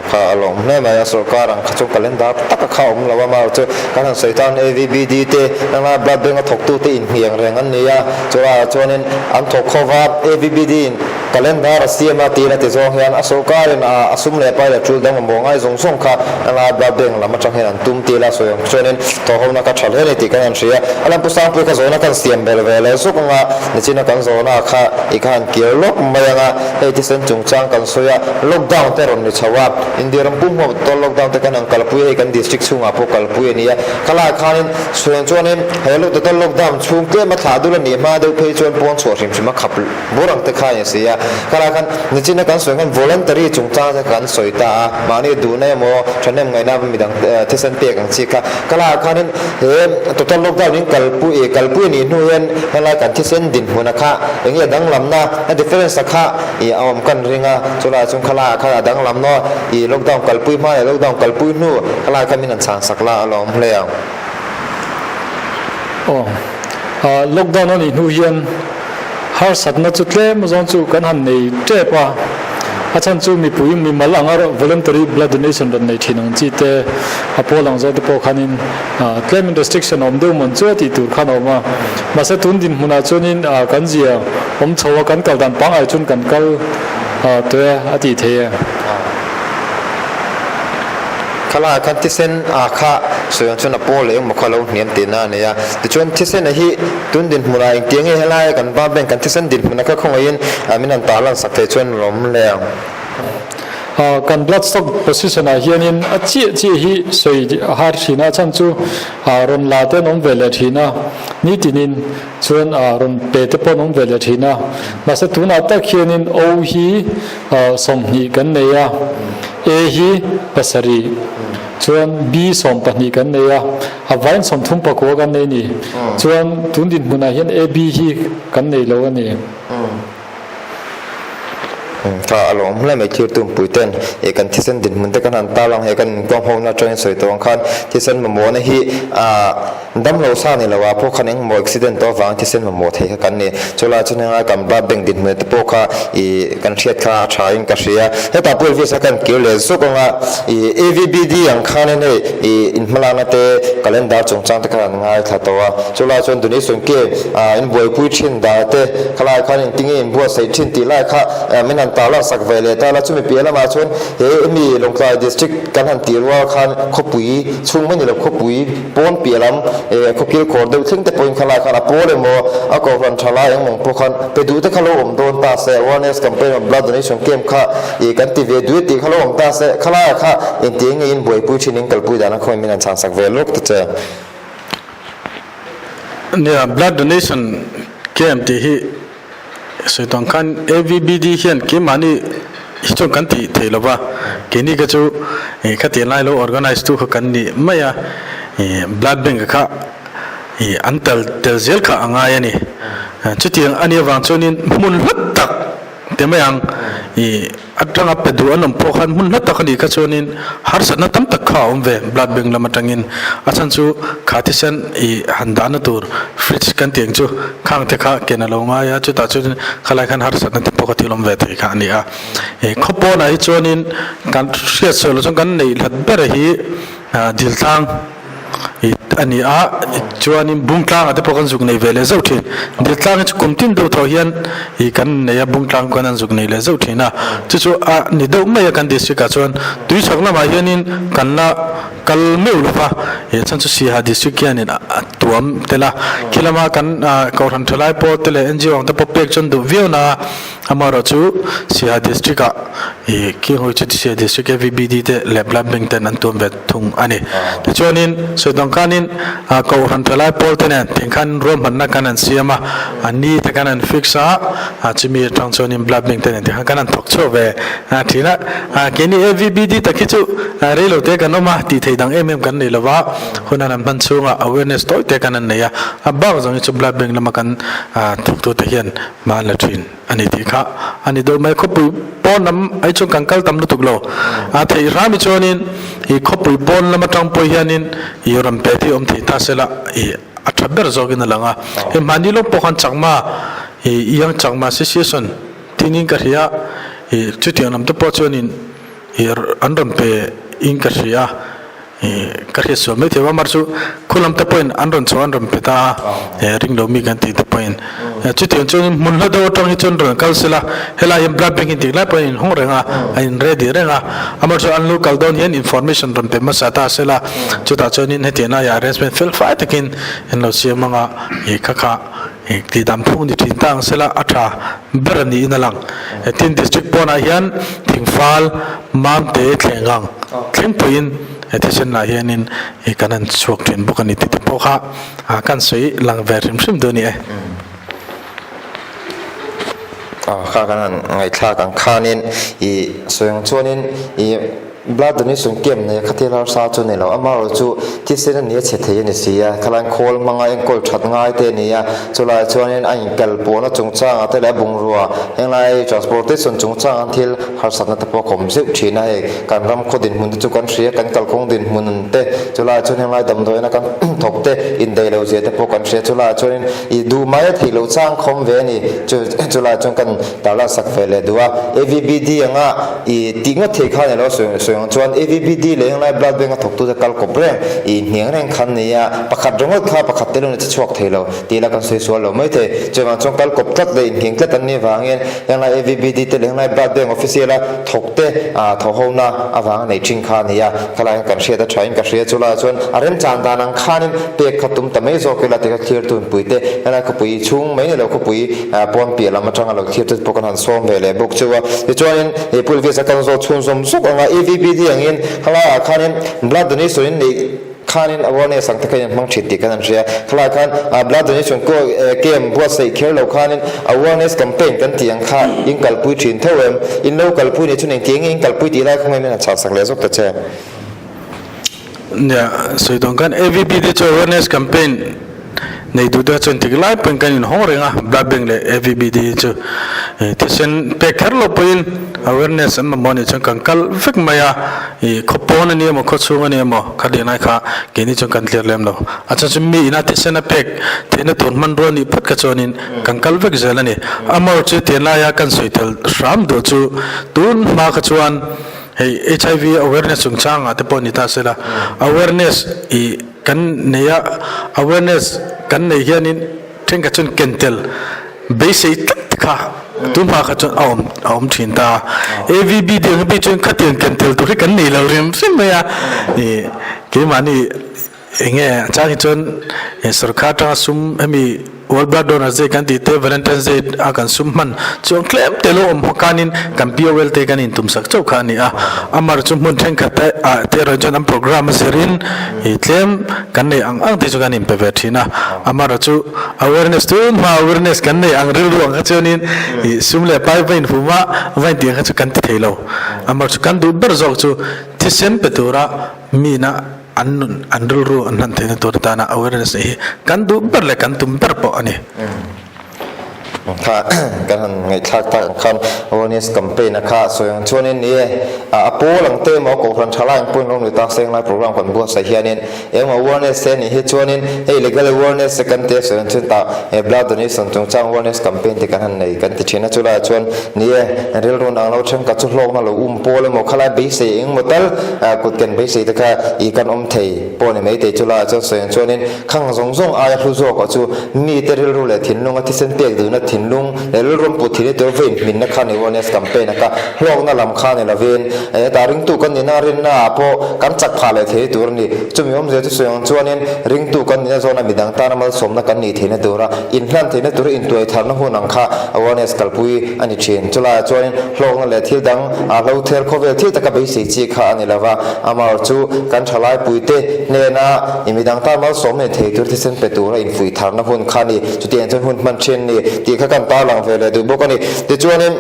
Kha a lawm hle mai a, sorkar ang kha chu calendar tak a kha awm lo a, amaherawh chu kan han sawi tan AVBD te nanga blood bank a thawktu te inhniang reng an ni a, chulaiah chuanin an thawk kho va AVBD in calendar a siam a tiin a ti zawng hian a sorkarin a sum leh pai leh tul dang mamawh ngai zawng zawng kha nanga blood bank lam atang hian an tum tih la sawi ang chuanin thawhhona kha tha hle a ni tih kan han hria a, lampu sangpui kha zawhna kan siam belh ve leh zuk anga nichina kan zawhna kha i kha han kir lawk mai anga hei thisen chungchang kan sawi a, lockdown te rawn ni chho a, India ram pum huap tawh lockdown te kan han kalpui a, hei kan district chhungah pawh kalpui a ni a, khalaiah khanin suan chuanin he total lockdown chhung tlem a thlah dul a nih hma deuh phei chuan pawn chhuah hrim hrim a khap bur ang te kha a ni si a, khalaiah khan nichina kan sawi khan voluntary chungchang te kan sawi ta a, mahni duhna emaw thahnem ngaihna midang thisen pek ang chi kha, khalaiah khanin he total lockdown in kalpui kalpui a nih hnu hian helai kan thisen dinhmuna kha eng nge danglamna a difference a kha I a awm kan ring a, chulaiah chuan khalaiah khan a danglam naw, i lockdown kalpui hma leh lockdown kalpui hnu khalaiah khan min han chhan sak la a lawm hle ang. Aw, lockdown a nih hnu hian harsatna chu tlem zawng chu kan han nei tep a, a chhan chu mipui mimal anga voluntary blood donation rawn nei thin ang chi te a pawl ang zawng te pawh khanin Tlemin restriction awm deuh mawn chu a tih tur khan a awm a, mahse tun dinhmunah chuanin kan zia awm chho a, kan kal dan pangngai chuan kan kal tawh e a tih theih e. Khalaiah khan thisen a kha sawi ang chuan a pawl leh engmaw kha lo hniam tihna a nei a, tichuan thisen a hi tun dinhmunah engtiang nge helaia kan ba bank kan thisen dinhmuna kha khawngaihin min han tarlan sak theih chuan lawm hle ang. Kan blood stock position ah hianin a chiah chiah hi sawi a har thin a, a chhan chu rawn la te an awm ve leh thin a, nitinin chuan rawn pe te pawh an awm ve leh thin a, mahse tunah tak hianin O hi 20 kan nei a, A hi pasarih, chuan B 12 kan nei a, a vaiin 39 kan nei a ni, chuan tun dinhmunah hian AB hi kan nei lo a ni. Kha a lawm hle mai thir tumpui ten ih kan thisen dinhmun te kan han tar ang hei kan inkawm ho na atangin sawi tawh ang khan thisen mamawhna hi ah damlo sa ni lo ah pawh khan engmaw accident tawh avangin thisen mamawh thei kha kan ni chulai chuan heng lai kan blood bank dinhmun te pawh kha ih kan hriat kha a tha in ka hria hetah pawh Elvis a kan kir leh zuk anga ih AVBD ang khanin hei ih inhmalakna te calendar chungchang te khan an ngaithla tawh a chulai chuan donation camp ah in buaipui thin dan te Khalai khan engtinge in buatsaih thin tih lai kha min han tarlan sak ve leh ta la, chumi piah lamah chuan he mi Lawngtlai District kan han tih rual khan khawpui chhung mai ni lo khawpui pawn piah lam khawkil khawr deuh thleng te pawhin khalai khan a pawl emaw a kohhran tha lai engmawng pawh khan pe duh te kha lo awm dawn ta se, awareness campaign of blood donation camp kha ih kan ti ve duh e tih kha lo awm ta se, khalaiah kha engti enge in buaipui thin in kalpui dan a khawngaih min han chhan sak ve lawk ta che. Nia, blood donation camp tih hi sawi tawng khan AVBD hian keimahni hi chuan kan tih theih lo va, keini kha chu ih khatiang lai lo organize tu kha kan ni mai a, ih blood bank kha ih an tel tel zel kha a ngai a ni. Chutiang a nih avang chuanin hmun hlat tak Ti mai ang, i atanga pe duh an awm pawh khan hmun hla tak a nih kha chuanin harsatna tam tak kha a awm ve blood bank lam atangin. A chhan chu kha thisen i han dahna tur fridge kan tih ang chu khang te kha ken a lo ngai a, chutah chuan khalai khan harsatna te pawh kha thil awm ve thei kha a ni a. I khaw pawnah hi chuanin kan hriat sawi loh chuan kan neih hlat ber hi Diltlang. I a ni a, chuanin Bungtlangah te pawh kan zuk nei ve leh zauh thin. Diltlang hi chu kum tin deuh thaw hian i kan nei a, Bungtlang khan an zuk nei leh zauh thin a. Chu chu a ni deuh mai a kan district ah chuan Tuichhak lamah hianin kan la kal meuh lo va, ih chhan chu Siaha District hianin a tuam tel a, khi lama kan Kohhran thalai pawh te leh NGO ang te pawh pek chuan duh viau na a, amaherawh chu Siaha District ah ih khi hawi chu Siaha District AVBD te leh Blood Bank ten an tuam ve thung a ni. Tichuanin sawi dang khanin Kohhran thalai pawl te nen thing khan ruahmanna kan han siam a, a ni te kan han fix a, chumi atang chuanin Blood Bank te nen tikhan kan han thawk chhuak ve thin a. Keini AVBD tak hi chu rei lo te kan awm a, tih theih dang em em kan nei lo va, hun an han hman chhungah awareness tawi te kan han nei a, a bak zawng hi chu Blood Bank lama kan thawktute hian hma an la thin a ni tih kha a ni deuh mai. Khawpui pawn lam ai chuan kan kal tam lutuk lo a, theih hram hi chuanin ih khawpui pawn lam atang pawh hianin ih rawn pe thei awm thei ta se la ih a tha ber zawkin a lang a. Hei mahni lawk pawh khan Chakma ih Young Chakma Association Tinin ka hria ih chutiang lam te pawh chuanin ih an rawn pe in ka hria ih ka hriat sual mai thei a mar chu khu lam te pawhin an rawn chho an rawn pe ta a eh ring lo mi kan tih te pawhin chutiang chuanin hmun hla deuh atang hi chuan rawn kal sela helai hian blood bank in tih lai pawhin in hawng reng a a in ready reng a amah chu an lo kal dawn hian information rawn pe hmasa ta sela chutah chuanin hetiang laiah arrangement fel fai takin an lo siam ang a ih kha kha Tih dam phung ni thin ta ang sela a tha ber a niin a lang. Tin District pawnah hian Thingfal, Mamte, Thlengang thleng pawhin he thisen lah hianin kan han chhuak thin bawk a ni tih te pawh kha kan sawi lang ve hrim hrim duh a ni e. Kha kan han ngaihthlak ang khanin i sawi ang chuanin i Blood donation camp nei a khathil harsa chu a ni lo, amaherawh chu thisen a ni a chhe thei a ni si a, khalain khawl hmanga enkawl that ngai te a ni a, chulaiah chuanin a inkal pawhna chungchangah te leh a bungrua henglai transportation chungchanga thil harsatna te pawh a kawm zeuh thin a, hei kan ram khaw dinhmun te chu kan hria, kan kalkawng dinhmun te chulaiah chuan henglai damdawiina kan thawk te indaih lo zia te pawh kan hria, chulaiah chuanin ih duh mai a theih loh chang khawm ve a ni, chu chulaiah chuan kan tarlan sak ve leh duh a, AVBD anga. I tih ngawt thei kha ni lo sawi sawi ang chuan AVBD leh henglai blood bank a thawktute kal kawp reng i inhniang reng khan ni a, pakhat ringawt kha pakhat te lawng a che chhuak thei lo tih la kan sawi sual lo mai thei. Chuvang chuan kal kawp tlat leh inhniang tlat an nih avangin henglai AVBD te leh henglai blood bank official a thawk te thawh hona avanga nei thin kha a ni a, khalai hian kan hriat a thain ka hria chulaiah chuan a remchan dan ang khanin pek kha tum ta mai zawk ila ti kha thlir tunpui te henglai khawpui chhung mai ni lo khawpui pawn piah lam atanga lo thlir te pawh kan han sawm ve leh bawk chu a. Tichuanin he Pu Elvis a kan zawt chhun zawm zawk anga AVBD angin khalaiah khanin blood donation in neih khanin awareness ang te kha in hmang thin tih kan han hria. Khalaiah khan blood donation camp buatsaih kher lo khanin awareness campaign kan tih ang kha in kalpui thin tho em? In lo kalpui nih chuan engtiang nge in kalpui tih lai kha ngaih min han chhah sak leh zawk ta che. Nia, sawi dawn khan AVBD chu awareness campaign nei duh te chuan tik lai pawhin kan inhawng reng a, blood bank leh AVBD chu thisen pek kher lo pawhin awareness an mamawh anih chuan kan kal vek mai a, ih khaw pawn a ni emaw khaw chhung a ni emaw kha leh lai kha keini chuan kan tlir lem lo. A chhan chu mi ina thisen a pek theihna tur hmanrua nih phawt kha chuanin kan kal vek zel a ni. Amawr chu tian laia kan sawi tel hram duh chu tun hma kha chuan Hei HIV awareness chungchangah te pawh ni ta sela, awareness i kan nei a, awareness kan nei hianin thenkhat chuan ken tel beisei tlat te kha tunhma kha chuan a awm a awm thin ta a. AVB ding hi chuan khatiang ken tel tur hi kan nei lo rem rem mai a, i keimahni Enge a chang hi chuan sorkar atanga sum hemi World Blood Donors Day kan tih te Valentine's Day a kan sum hman chuan tlem te lo awm hawk khanin kan POL te kan intum sak chauh kha a ni a. Amar chu hmun thenkhat te ah te erawh chuan an programme a zirin ih tlem kan nei ang ang te chu kan inpe ve thin a. Amar chu awareness tun hma awareness kan nei ang rilru ang kha chuanin ih sum leh pai va inhum a va intih ang kha chu kan ti thei lo. Amar chu kan duh ber zawk chu thisen pe tura mina An nun, an rilru an hlan theihna tur atana awareness neih hi kan duh ber leh kan tum ber pawh a ni. Kha kan han ngaihthlak tak ang khan awareness campaign a kha sawi ang chuanin ni e, a pawl ang te emaw Kohhran tha lai ang pawhin rawng lui tak seng lai program kan buatsaih hianin engemaw awareness te anih hi chuanin hei legal awareness te kan tia sawi ang chuan tah he blood donation chungchang awareness campaign te kan han nei kan ti thin a chulaiah chuan ni e rilru nang lo thenkhat chu hlawkna lo um pawl emaw khalai beisei engemaw tal Kut ken beisei te kha i kan awm thei pawh ni mai thei chu laiah chuan sawi ang chuanin khang zawng zawng aia hlu zawk ah chu mite rilru leh thinlunga thisen pek duhna thin. thinlung leh rilru an put thin hi tur vawiin hminna kha ni awareness campaign a kha hlawkna lam kha ni lovin hetah ringtu kan nihna rinna ah pawh kan chak phah leh thei tur a ni. Chumi awmzia chu sawi ang chuanin ringtu kan nihna zawna midang tana malsawmna kan nih theihna tura inhlan theihna tura intuai tharna hun ang kha awareness kalpui a ni thin. Chulaiah chuanin hlawkna leh thil dang a hlo ther khawvel thil taka beisei chi kha a ni lova, amaherawh chu kan thalaipui te hnena i midang tan malsawmna ni thei tur thisen pe tura infuih tharna hun kha a ni. Chutiang chuan hun hman thin a ni tih kha kan tarlang ve leh duh bawk a ni. Tichuanin.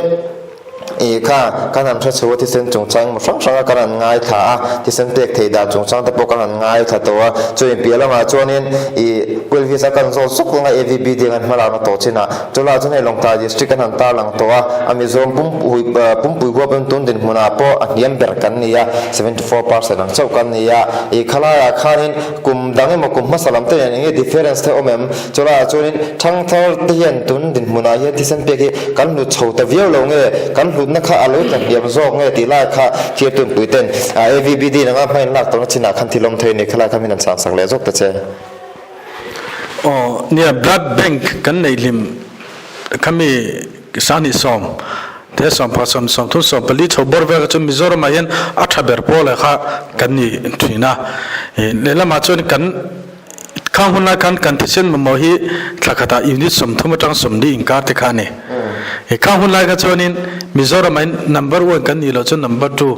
Ih kha, kan han hre chho a thisen chungchang emaw hrang hranga kan han ngaithla a, thisen pek theih dan chungchang te pawh kan han ngaithla tawh a, chu inpiah lamah chuanin ih Quilvis a kan zawt zawk anga AVB ding an hmalakna tawh chinah chulaiah chuan hei Lawngtlai District an han tarlang tawh a, a Mizoram pumpui pumpui huap in tun dinhmunah pawh a hniam ber kan ni a, 74% ang chauh kan ni a, ih khalaiah khanin kum dang emaw kum hmasa lam te nen enge difference te awm em? Chulaiah chuanin thangthar te hian tun dinhmunah hian thisen pek hi kan hlut chho ta viau lo nge, kan hlutna kha a lo tla hniam zawk nge tih lai kha thirtunpui ten AVBD nanga hma in lak tawhna chinah khan thil awm thei a ni, khalai kha min han chhang sak leh zawk ta che. Aw nia blood bank kan nei hlim khami sani sawm te sawmpakhat sawm sawmthum sawmpali chho bawr vel kha chu Mizoram ah hian a tha ber pawl ah kha kan ni thin a, lehlamah chuan kan Khang hun lai khan kan thisen mamawh hi thla khatah unit 30 atang 40 inkar te kha a ni. Khang hun lai kha chuanin Mizoram ah in number one kan nih loh chuan number two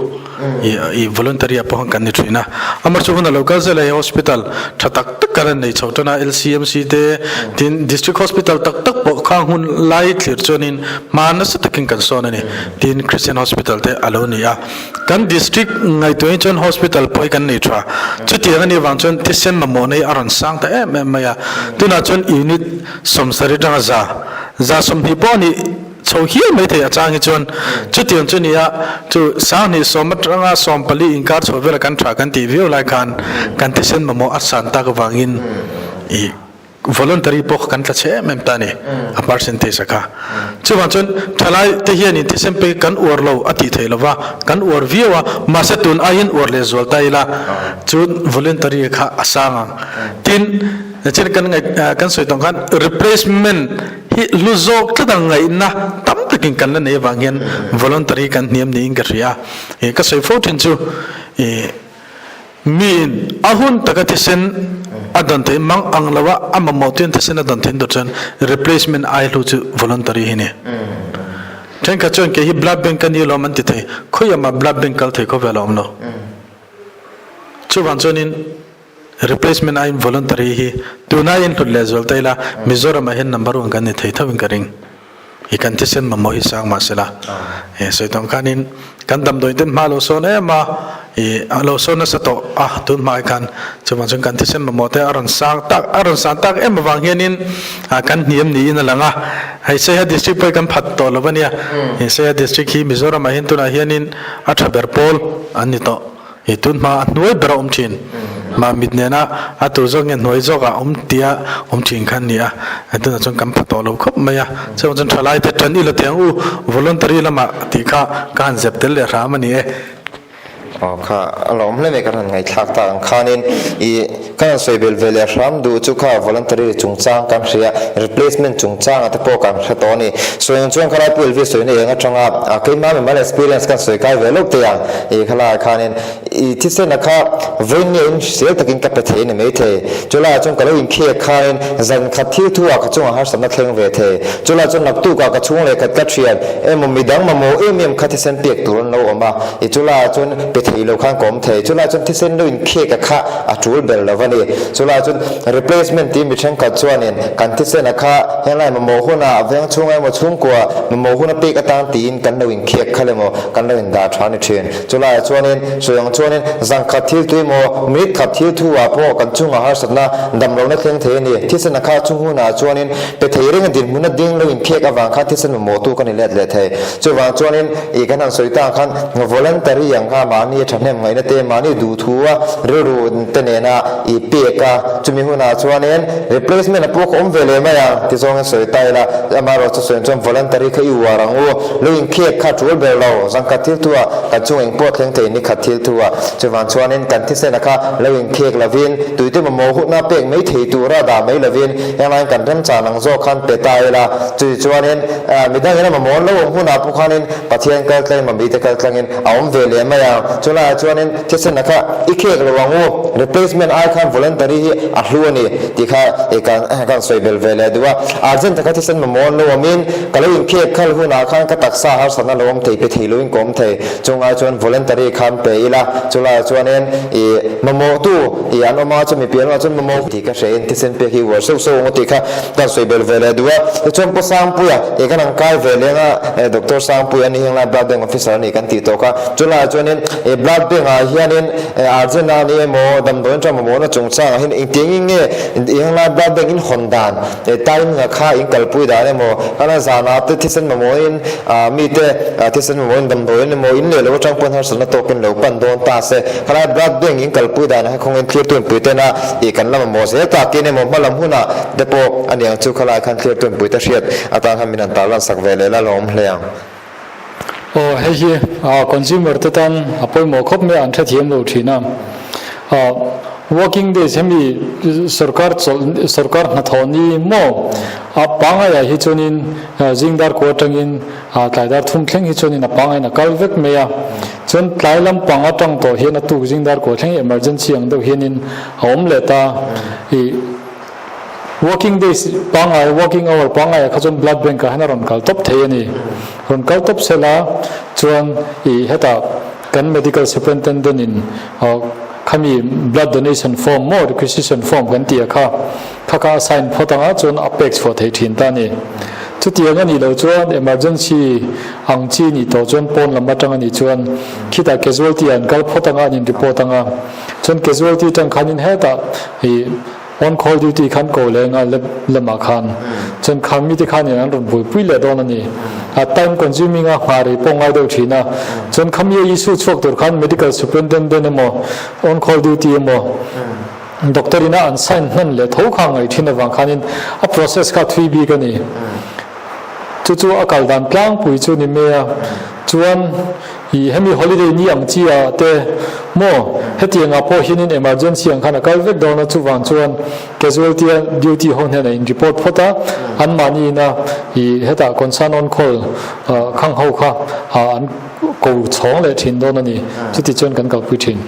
i voluntary ah pawh khan kan ni thin a. Amah chu hun a lo kal zel a hei hospital tha tak tak kan han nei chho tan a LCMC te tin district hospital tak tak pawh khang hun lai thlir chuanin hma nasa takin kan sawn a ni. Tin Christian hospital te a lo ni a. Kan district ngaihtuah hi chuan hospital pawh hi kan nei tha. Chutiang a nih vang chuan thisen mamawhna hi a rawn sang ta em em mai a. Tunah chuan unit 70 atanga za, za 20 pawh a nih chho hial mai thei a chang hi chuan. Chutiang chu nia chu 20 atanga 14 inkar chho vela kan tha kan tih viau lai khan kan thisen mamawh a san tak avangin ih Voluntary pawh kha kan tla chhe em em ta a ni, a percentage a kha. Chuvang chuan thalai te hianin thisen pe kan uar lo a tih theih lova, kan uar viau a, mahse tun aiin uar leh zual ta ila chu voluntary kha a sang ang. Tin, chin kan ngaih kan sawi tawng khan replacement hi hlu zawk tlat ang ngaihna tam takin kan la nei avang hian voluntary kan hniam niin ka hria a. Ka sawi fo thin chu ih. Miin a hun taka thisen a dawn theih mang ang lo a, a mamawh tuin thisen a dawn theih tur chuan replacement ai hlu chu voluntary hi ni. Thenkhat chuan kei hi blood bank ka ni alawm an ti thei, khawiah mah blood bank kal thei khawvel a awm lo. Chuvang chuanin replacement aiin voluntary hi tuna in hlut leh zual ta ila Mizoram ah hian number one kan ni thei tho in ka ring. I kan thisen mamawh hi sang mah sela e sawi tawng khanin kan damdawi ten hma lo sawn em a i a lo sawn nasa tawh a tun hma ai khan chuvang chuan kan thisen mamawh te a rawn sang tak a rawn san tak em avang hianin a kan hniam niin a lang a hei Saiha district pawh hi kan phat tawh lo ania Saiha district hi Mizoram ah hian tunah hianin a tha ber pawl an ni tawh. I tun hma a hnuai ber a awm thin. Mah mit nena a tur zawk nge hnuai zawk ah awm tia awm thin kha an ni a. Tunah chuan kan pha tawh lo khawp mai a. Chuvang chuan thalai te tan ila teh ang u, voluntary lamah tih kha ka han zep tel leh hram a ni e. Aw kha a lawm hle mai kan han ngaihthlak tak ang khanin i kan han sawi belh ve leh hram duh chu kha voluntary chungchang kan hria replacement chungchang ah te pawh kan hre tawh a ni. Sawi ang chuan khalai Pu Elvis sawina eng atanga keimah mimal experience kan sawi kai ve lawk teh ang. I khalaiah khanin i thisena kha vawiin nge in hrisel takin ka pe thei a ni maithei. Chulaiah chuan ka lo inkhek khanin zan khat thil thu ah ka chungah harsatna thleng ve thei. Chulaiah chuan naktukah ka chhung leh khat ka thian emaw midang mamawh em em kha thisen pek tur an lo awm a, i chulaiah chuan pe thei lo khan ka awm thei. Chulaiah chuan thisen lo inkhek a kha a tul ber lo a ni. Chulaiah chuan replacement tih mi thenkhat chuanin kan thisena kha henglai mamawh hunah veng chhunga emaw chhungkua mamawh huna pek atan tiin kan lo inkhek khalh emaw kan lo indah tha a ni thin. Chulaiah chuanin sawi ang chuanin zan khat thil tui emaw minute khat thil thu ah pawh kan chungah harsatna damlohna thleng thei a ni. Thisen a kha chung hunah chuanin pe thei reng a dinhmun a ding lo inkhek avang khan thisen mamawhtu ka ni let leh thei. Chuvang chuanin ih kan han sawi tang khan voluntary ang kha mahni. mahni thahnem ngaihna te, mahni duhthu a rilru te nena i pek a, chumi hunah chuanin replacement a pawh kha awm ve leh mai ang ti zawngin sawi ta ila, amaherawh chu sawi chuan voluntary kha i uar ang u, lo inkhek kha tul ber lo, zangkhat thil thu ah kan chung engpawh thleng thei ni khat thil thu ah, chuvang chuanin kan thisena kha lo inkhek lovin tuite mamawh hutna pek mai thei tura dah mai lovin henglaiin kan remchang ang zawk khan pe ta ila, chuti chuanin midangin a mamawh an lo awm hunah pawh khanin Pathian kaltlangin mamite kaltlangin a awm ve leh mai ang. Chulaiah chuanin thisena kha i khek lo ang u, replacement ai khan voluntary hi a hlu a ni tih kha i kan kan sawi bel ve leh duh a. Urgent taka thisen mamawh an lo awmin ka lo inkhek khal hunah khan ka taksa harsatna lo awm thei, pe thei loin ka awm thei. Chungai chuan voluntary khan pe ila, chulaiah chuanin i mamawhtu i an awm a, chumi piah lamah chuan mamawh tih ka hrein thisen pek hi uar sauh sauh ang u tih kha Kan sawi bel ve leh duh a, tichuan Pu Sangpuia ih kan ang kai ve leng a, Doctor Sangpuia a ni heng lai Blood Bank Officer a ni kan tih tawk a, chulaiah chuanin ih Blood Bank ah hianin urgent a ni emaw damdawiin tang mamawhna chungchangah hian engtiang in nge ih heng lai Blood Bank in hawn dan timing ah kha in kalpui dan emaw khana zanah te thisen mamawhin mite thisen mamawhin damdawiin emaw in leh lo atang pawn harsatna tawkin lo pan dawn ta se khalai Blood Bank in kalpui dan ah hian khawngin thlir tunpui tena ih kan la mamawh zel takin emaw hmalam hunah Te pawh a niang chu khalai khan thlir tunpui te hriat atan khan min han tarlan sak ve leh la lawm hle ang. Aw hei hi consumer te tan a pawimawh khawp mai a an hrethiam lo thin a. Working days hemi sorkar chawlh sorkar hnathawh ni maw a pangaiah hi chuanin zing dar kua atangin tlai dar thum thleng hi chuanin a pangaiin a kal vek mai a. Chuan tlai lampang atang tawh hian a tuk zing dar kua thleng hi emergency ang deuh hianin a awm leh ta. Ih. Working days pangngai, working hour pangngaiah kha chuan blood bank ah hian a rawn kal tawp thei a ni. Rawn kal tawp sela chuan ih hetah kan medical superintendent in khami blood donation form maw requisition form kan tih a kha kha kha a sign phawt anga chuan a pek chhuah thei thin ta a ni. Chutiang a nih loh chuan emergency ang chi nih tawh chuan pawn lam atang a nih chuan khitah casualty ah an kal phawt anga an in report anga chuan casualty atang khanin hetah ih On call duty khan ko leh nga lab lamah khan chuan kha mite khanin an rawn buaipui leh dawn a ni. A time consuming a nghah rei pawh ngai deuh thin a. Chuan khami a issue chhuak tur khan medical superintendent emaw on call duty emaw doctor ina an sign hnan leh tho kha ngaih thin avang khanin a process kha thui bik a ni. Chu chu a kal dan tlangpui chu ni mai a. Chuan Ih hemi holiday ni ang chi ah te maw hetiang ah pawh hianin emergency ang khan a kal vek dawn a chuvang chuan casualty a duty ho hnenah in report phawt a anmahni ina ih hetah concern on call khang ho kha an ko chhawng leh thin dawn a ni chuti chuan kan kalpui thin.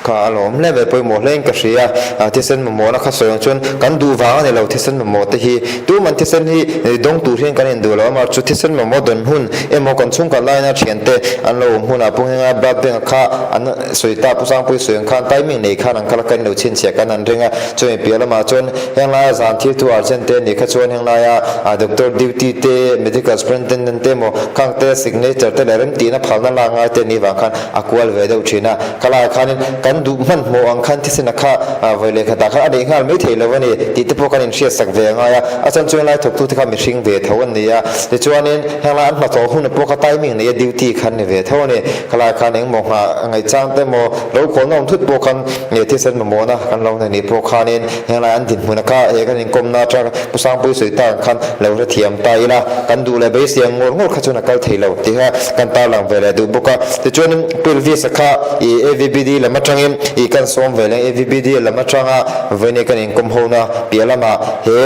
Kha a lawm hle mai pawimawh hle in ka hria a, thisen mamawhna kha sawi ang chuan kan duh vang a ni lo thisen mamawh te hi tuman thisen hi dawng tur hian kan induh lo amaherawhchu chu thisen mamawh dawn hun emaw kan chhungkhat laina thiante an lo awm hunah pawh heng a blood bank ah kha an sawi ta Pu Sangpui sawi ang khan timing nei khan an kal a kan lo chhinchhiah kan an ring a chumi piah lamah chuan heng laia zan thil thu urgent te anih kha chuan heng laia doctor duty te medical superintendent te emaw khang te signature te leh remtihna phalna lak ngai te anih vang khan a kual ve deuh thin a, ka laiah khanin kan duh hmanhmawh ang khan thisen a kha vawi leh khatah khan a neih nghal mai thei lo a ni tih te pawh kan inhriat sak ve a ngai a, a chan chuan lai thawktute kha mihring ve tho an ni a, tichuanin heng lai an hnathawh hun pawh kha timing neia duty khan ni ve tho a ni, ka laiah khan engmaw nghah ngaihchang te emaw lo khawlna awm thut pawh khan nge thisen mamawhna kan lo nei nih pawh khanin heng lai an dinhmun a kha he kan inkawmna atang Pu Sangpui sawi tak ang khan lo hrethiam ta ila kan duh leh beisei ang ngawr ngawr kha chuan a kal thei lo tih kha kan tarlang ve leh duh bawk a. Tichuanin Pu Elvis-a kha ih AVBD lam atangin ih kan sawm ve leh AVBD lam atanga vawiin kan inkawm hona piah lamah he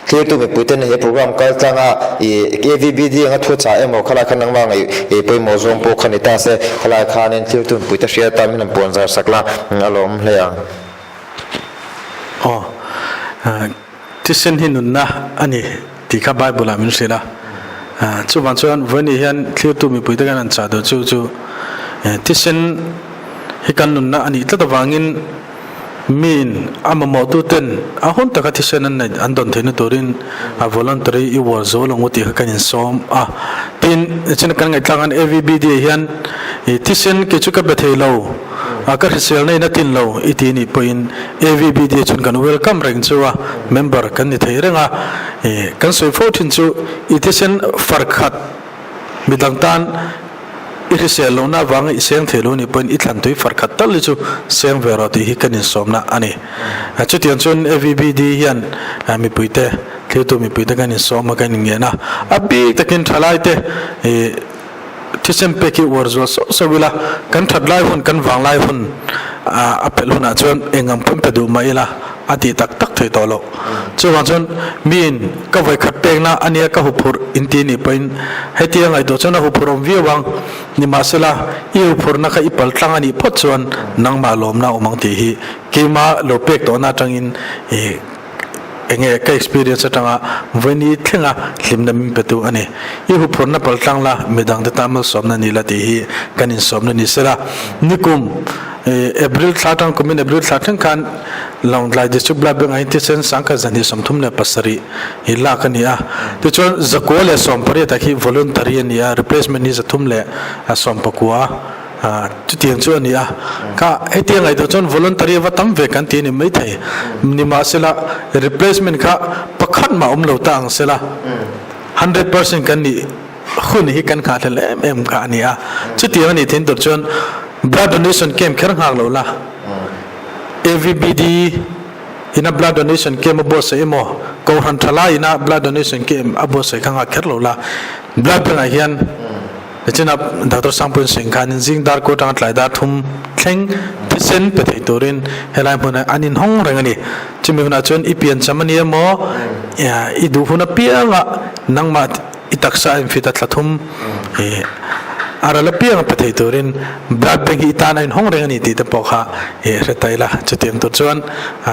thlirtu mipuiten he program kal tlanga ih AVBD anga thu chah emaw khalai khan nangmah ngaih ih pawimawh zawng pawh kha ni ta se khalai khanin thlirtu mipuite hriat atan min han puan zar sak la a lawm hle ang. Aw. Thisen hi nunna a ni tih kha Bible-ah min hrilh a. Chuvang chuan vawiin hian thlirtu mipuite kan han chah duh chu chu thisen hi kan nunna a nih tlat avangin miin a mamawhtuten a hun taka thisen an neih an dawn theihna turin a voluntary i uar zo lo ngu tih kha kan insawm a. Tin, nichin kan ngaihthlak khan AVBD hian thisen kei chu ka be thei lo. A ka hriselna in a tlin lo i ti nih pawhin AVBD chuan kan welcome reng chu a, member kan ni thei reng a. Kan sawi fo thin chu i thisen far khat midang tan I hrisel lohna avanga i seng thei lo nih pawhin i thlan tui far khat tal hi chu seng ve rawh tih hi kan insawmna a ni. Chutiang chuan AVBD hian mipuite, thiltu mipuite kan insawm a, kan inngen a. A bik takin thalaite ih thisen pek hi uar zual sauh sauh ila, kan that lai hun, kan vang lai hun a pelh hunah chuan eng ang pawn pe duh mah ila a tih tak tak thei tawh loh. Chuvang chuan miin ka vawikhat pekna a nia ka huphurh inti nih pawhin hetia ngaihtuah chuan a huphurh awm viau ang. Nimahsela, i huphurhna kha i pal tlang a nih phawt chuan nangmah lawmna a awm ang tih hi keima lo pek tawhna atangin ih enge ka experience atanga vawiini thlenga hlimna min petu a ni. I huphurhna pal tlang la, midangte tan malsawmna ni la tih hi kan insawmna ni sela. Nikum April thla atang kumin April thla thleng khan Lawngtlai District Blood Bank ah hian thisen sangkhat 237 hi lak a ni a. Tichuan 118 ah khi voluntary a ni a, replacement hi 319 chutiang chu a ni a. Kha hetiang ngaihtuah chuan voluntary a va tam ve kan ti a ni maithei. Nimahsela replacement kha pakhat mah awm lo ta ang sela 100% kan nih hun hi kan nghahhlel em em kha a ni a. Chutiang a nih thin tur chuan blood donation camp kher nghak lo la. AVBD ina blood donation camp a buatsaih emaw, Kohhran thalai ina blood donation camp a buatsaih kha nghak kher lo la. Blood bank ah hian nichina Doctor Sangpuiin sawi khanin zing dar kut atanga tlai dar thum thleng thisen pe thei turin helai hmunah an inhawng reng a ni. Chumi hunah chuan i piancham a ni emaw, i duh hun apianga nangmah I taksa a infit a thla thum i a ral apiang a pe thei turin blood bank hi i tan a inhawng reng a ni tih te pawh kha i hre ta ila. Chutiang tur chuan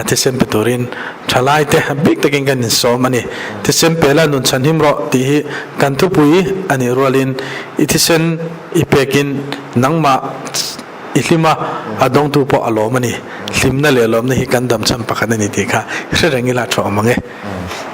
thisen pe turin thalai te bik takin kan insawm a ni. Thisen pe la nun chhan him rawh tih hi kan thupui a nih rualin i thisen i pekin nangmah i hlim a, a dawngtu pawh a lawm a ni. Hlimna leh lawmna hi kan damchhan pakhat a ni tih kha hre reng ila tha awm ang e.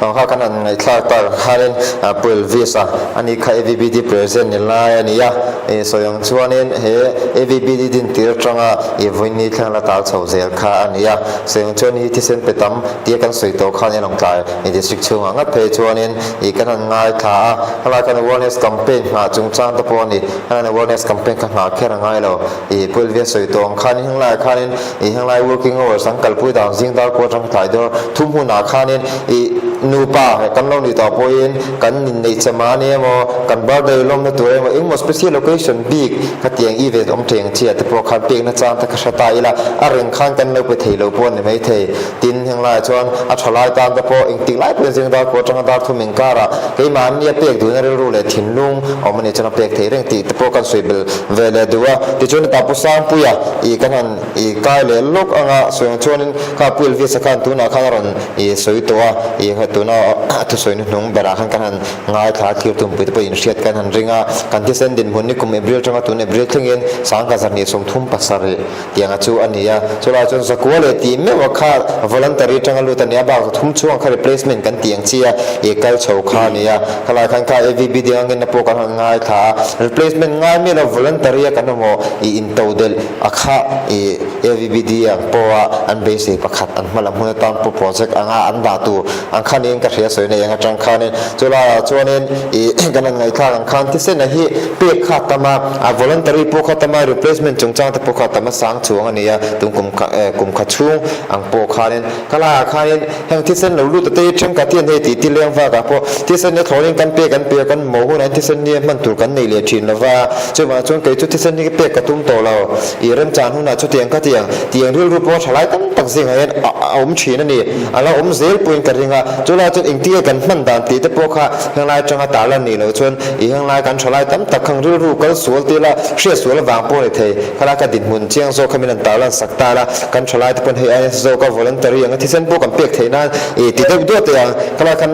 Aw kha kan han ngaihthlak tak khanin Pu Elvis a ani kha AVBD president ni lai a ni a, ih sawi ang chuanin he AVBD din tir atanga ih vawiini thleng la tal chho zel kha a ni a, sawi ang chuan hi thisen pe tam tia kan sawi tawh khan en awm tlai ih district chhungah ngat phei chuanin ih kan han ngaithla a, helai khan awareness campaign nghah chungchang te pawh a ni, helai awareness campaign kha nghah kher a ngai lo, ih Pu Elvis a sawi tawh ang khanin henglaiah khanin Ih henglai working hours an kalpui dan zing dar kua atang tlai dawr thum hunah khanin ih nupa kan lo nih tawh pawhin kan inneih che mahni emaw kan birthday lawmna tur emaw engmaw special occasion bik khatiang event awm thei ang chi ah te pawh khan pekna chang te kha hre ta ila a reng khan kan lo pe thei lo pawh a ni maithei. Tin henglaiah chuan a tha lai tan te pawh engtik lai pawhin zing dar kua atanga dar thum inkarah keimahni a pek duhna rilru leh thinlung awm a nih chuan a pek theih reng tih te pawh kan sawi bel ve leh duh a. Tichuan hetah Pu Sangpuia ih kan han ih kai leh lawk anga sawi ang chuanin kha Pu Elvis-a khan tunah khan a rawn ih sawi tawh a, ih tuna a thusawi hnuhnung berah khan kan han ngaithla a thlir tumpui te pawh inhriat kan han ring a. Kan thisen dinhmun ni kum April atanga tun April thlengin 2037 Tianga chu a ni a, chulai chuan zakua leh tih meuh a kha voluntary atanga lut a ni a, bak zathum chhungah kha replacement kan tih ang chi a, ih kal chho kha a ni a, khalai khan kha AVB ding angin a pawh kan han ngaithla a, replacement ngai miah lo voluntary a kan awmawh ih into delh a kha ih AVBD ang pawha an beisei pakhat an hma lam hun atan pawh project anga an dah tur ang kha niin ka hria sawi nei ang atang khanin chulaiah chuanin ih kan han ngaihthlak ang khan thisen a hi pek kha a tam a, a voluntary pawh kha a tam a, replacement chungchang te pawh kha a tam a sang chuang a ni a, tun kum kha eh kum kha chhung ang pawh khanin khalaiah khanin heng thisen lo lut a te hi thenkhat hian hei tih ti leng vakah pawh thisen hi thlawnin kan pek an pe a kan maw hunah hian thisen hi hman tur kan nei leh thin lo va, chuvangah chuan kei chu thisen hi pek ka tum tawh lo, ih remchan hunah chutiang kha tiang tiang rilru pawh tha lai tam tak zingah hian a awm thin a ni, a la awm zel pawhin ka ring a, chulaiah chuan engtinge kan hman dan tih te pawh kha henglai atanga tarlan nih loh chuan ih henglai kan tha lai tam tak khang rilru kal sual te la hriat sual avang pawh a ni thei, khalai ka dinhmun chiang zawk kha min han tarlan sak ta la, kan tha lai te pawn hei aia zawk a voluntary anga thisen pawh kan pek theih nan ih ti deuh duah teh ang, khalai khan.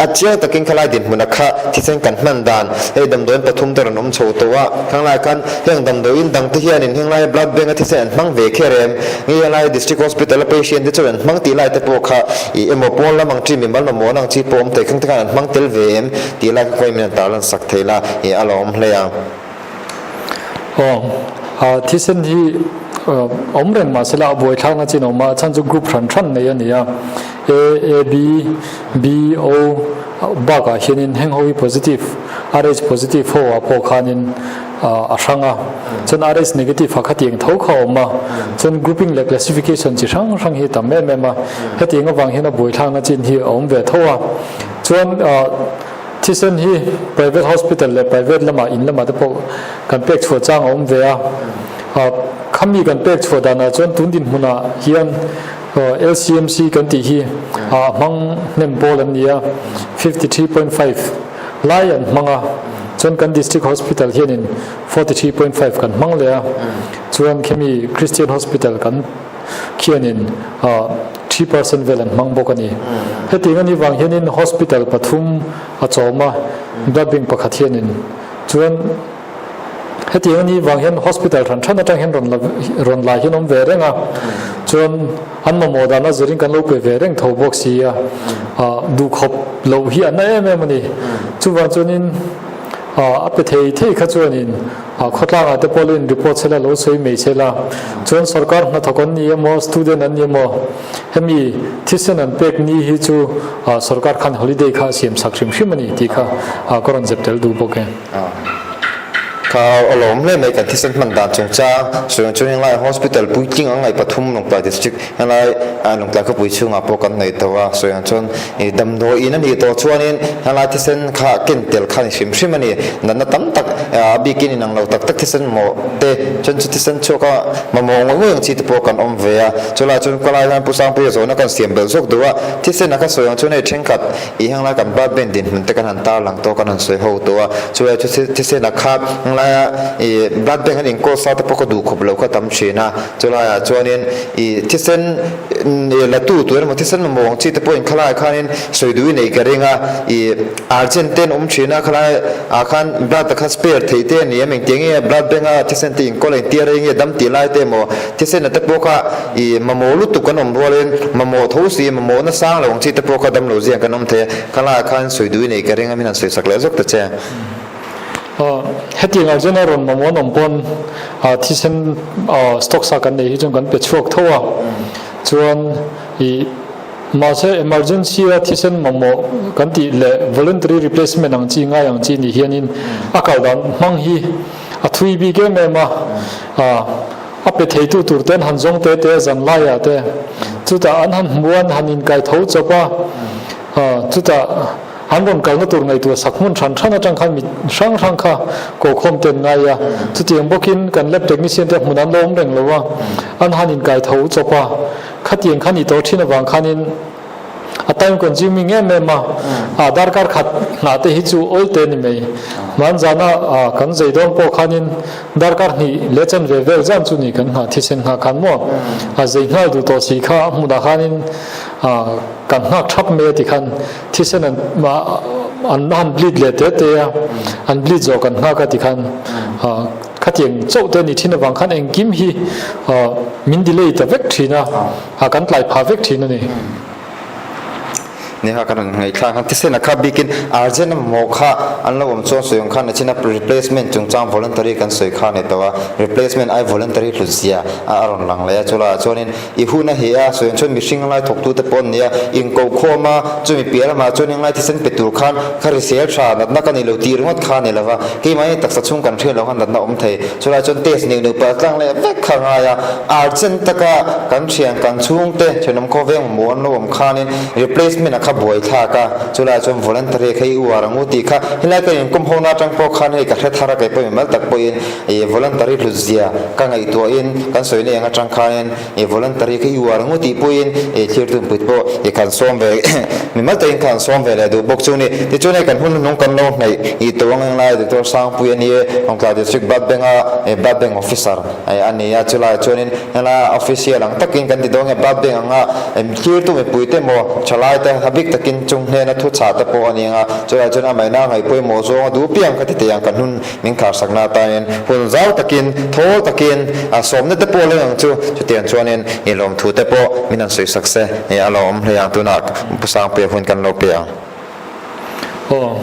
A chiang takin khalai dinhmuna kha thisen kan hman dan hei damdawiin pathum te rawn awm chho tawh a, khanglai khan heng damdawiin dang te hianin henglai blood bank a thisen an hmang ve kher em? Nge helai district hospital a patient te chuan an hmang tih lai te pawh kha ih emaw pawn lam ang chi mimal mamawh ang chi pawh awm thei khang te khan an hmang tel ve em tih lai kha khawiin min han tarlan sak thei la ih a lo awm hle ang. Aw, thisen hi awm reng mahse la a buaithlakna chin a awm a, a chhan chu group hran hran nei a ni a, A, A, B, B, O bakah hianin heng ho hi positive, Rh positive ho ah pawh khanin. a hrang a, chuan Rh negative ah khatiang tho kha a awm a, chuan grouping leh classification chi hrang hrang hi a tam em em a, hetiang avang hian a buaithlakna chin hi a awm ve tho a, chuan thisen hi private hospital leh private lamah in lamah te pawh kan pek chhuah chang a awm ve a, khami kan pek chhuah danah chuan tun dinhmunah hian LCMC kan tih hi a hmang hnem pawl an ni a, 53.5 lai an hmang a, chuan kan District Hospital hianin 43.5 kan hmang leh a, chuan khemi Christian Hospital kan khianin 3% vel an hmang bawk a ni. Hetiang a nih vang hianin Hospital pathum a chawm a, blood bank pakhat hianin chuan Hetiang a nih vang hian hospital hran hran atang hian rawn la rawn lai hian awm ve reng a, chuan an mamawh dana zirin kan lo pe ve reng tho bawk si a, ah duhkhawp loh hi a na em em a ni. Chuvang chuanin ah a pe thei thei kha chuanin ah khawtlangah te pawh lo in report sela lo sawi mai sela, chuan sorkar hnathawk an ni emaw student an ni emaw hemi thisen an pek ni hi chu ah sorkar khan holiday kha a siam sak hrim hrim a ni tih kha ah ka rawn zep tel duh bawk e. Kha a lawm hle mai kan thisen hman dan chungchang sawi chu henglai hospital puitling ang ngaih pathum Lawngtlai district henglai Lawngtlai khawpui chhungah pawh kan nei tawh a sawi ang chuan ih damdawi in a nih tawh chuanin henglai thisen kha ken tel kha a ni hrim hrim a ni natna tam tak a bikin inang lo tak tak thisen mamawh te chuan chu thisen chhuak a mamawh ngawih ngawih ang chi te pawh kan awm ve a chulaiah chuan khawlai hian Pu Sangpuia zawhna kan siam belh zawk duh a thisen a kha sawi ang chuan hei thenkhat I henglai kan blood bank dinhmun te kan han tarlang tawh kan han sawi ho tawh a, chulai chu thisen a khat henglaia ih blood bank an inkawl sa te pawh ka duh khawp lo kha tam thin a, chulaiah chuanin ih thisen ih la tu tur emaw thisen mamawh ang chi te pawhin khalaiah khanin sawi duh i nei ka ring a, ih urgent te an awm thin a khalai ah khan blood te kha spare theih te a ni em engtiang nge blood bank a thisen te inkawl a intir rei nge dam tih lai te emaw thisen a te pawh kha I mamawh lutuk kan awm rualin mamawh tho si, mamawhna sang lo ang chi te pawh kha damlo ziang kan awm thei a, ka laiah khan sawi duh i nei ka ring a, min han sawi sak leh zawk ta che. Hetiang ah chuan a rawn mamawh an awm pawn thisen stock sa kan nei hi chuan kan pe chhuak tho a, chuan i mahse emergency a thisen mamawh kan tih leh voluntary replacement ang chi ngai ang chi ni hianin a kal dan hmang hi a thui bik em em a. A pe theitu tur te an han zawng te te a zan laiah te chutah an han hmu a, an han inkai tho chawp a, chutah an rawn kalna tur ngaihtuah sak hmun hran hran atang khan mi hrang hrang kha kawhkhawm te an ngai a, chutiang bawkin kan lab technician te hmun an lo awm reng lo a, an han inkai tho chawp a, khatiang kha nih tawh thin avang khanin. A time consuming em em a, a darkar khat nghah te hi chu awl te a ni mai. Hman zana kan zei dawn pawh khanin darkar hnih leh chen ve vel zan chu ni kan nghah thisen nghah khan maw a zei nghal duh tawh si kha a hmunah khanin kan nghak thap mai a ti khan thisen an an han bleed leh te te a, an bleed zawh kan nghak a ti khan khatiang chauh te a ni thin avang khan engkim hi min delay ta vek thin a. A kan tlai phah vek thin a ni. Nia kan rawn ngaihthlak khan thisen a kha bikin urgent a mamawh kha an lo awm chuan sawi ang khan nachina replacement chungchang voluntary kan sawi kha a ni tawh a, replacement ai voluntary hlut zia a rawn lang leh a, chulaiah chuanin i hun a heh a, sawi ang chuan mihring lai thawktute pawh an ni a, inkohkhawm a, chumi piah lamah chuan englai thisen pe tur khan kha risel tha natna ka nei lo tih ringawt kha a ni lo va, keimahni taksa chhung kan hriat loh khan natna awm thei. Chulai chuan test neuh neuh palh tlang leh vek kha a ngai a, urgent taka kan thian kan chhungte thenawm khawveng mamawh an lo awm khanin replacement a kha buai thlak a, chulai chuan voluntary kha i uar ang u tih kha helai ka inkawm ho na atang pawh khan hei ka hre thar a kei pawh mimal tak pawhin ih voluntary hlut zia ka ngaihtuahin kan sawi na eng atang khanin ih voluntary kha i uar ang u tih pawhin ih thlir tunpui pawh ih khan sawm ve mimal takin khan sawm ve leh duh bawk chu ni. Tichuan hei kan hun hnung kan lo hnaih ih tawh ang englai Doctor Sangpui a ni e, Lawngtlai District Blood Bank a ih Blood Bank Officer a ni a, chulaiah chuanin helai official ang takin kan ti dawn nge Blood Bank anga thlir tu mipui te emaw thalai te a bik takin chung hnena thu chah te pawh a ni ang a, chulaiah chuan amaihna ngaih pawimawh zawng a duh piang kha ti thei ang kan hun Min kharsakna atangin hun zau takin, thawl takin sawmna te pawh leng ang chu. Chutiang chuanin i lawmthu te pawh min han sawisak se, a lo awm hle ang. Tunah Pu Sangpuia hun kan lo pe ang. Aw,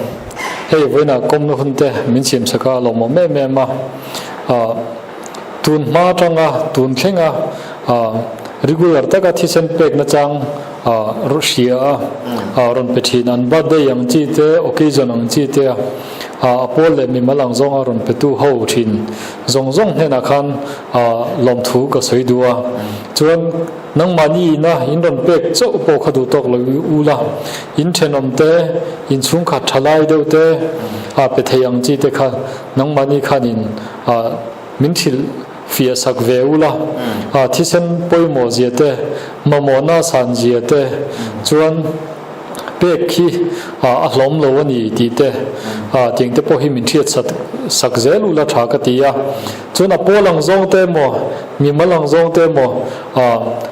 hei vawiinah kawmna hun te min siamsak a lawmawm em em a. Tun hma atanga tun thlenga. Regular taka thisen pek nachang hria a rawn pe thin. An birthday ang chi te, occasion ang chi te a pawl leh mimal ang zawnga rawn pe tu ho thin zawng zawng hnenah khan lawmthu ka sawi duh a. Chuan nangmahni ina in rawn pek chauh pawh kha duh tawk lo u la, in thenawm te, in chhungkhat tha lai deuh te a pe thei ang chi te kha nangmahni khanin min hrilh fiah sak ve ula, a thisen pawimawh zia te, mamawhna san zia te chuan pek khi a hlawm lo a ni tih te, tiang te pawh hi min hriat sak sak zel ula tha ka ti a. Chuan a pawl ang zawng te emaw, mimal ang zawng te emaw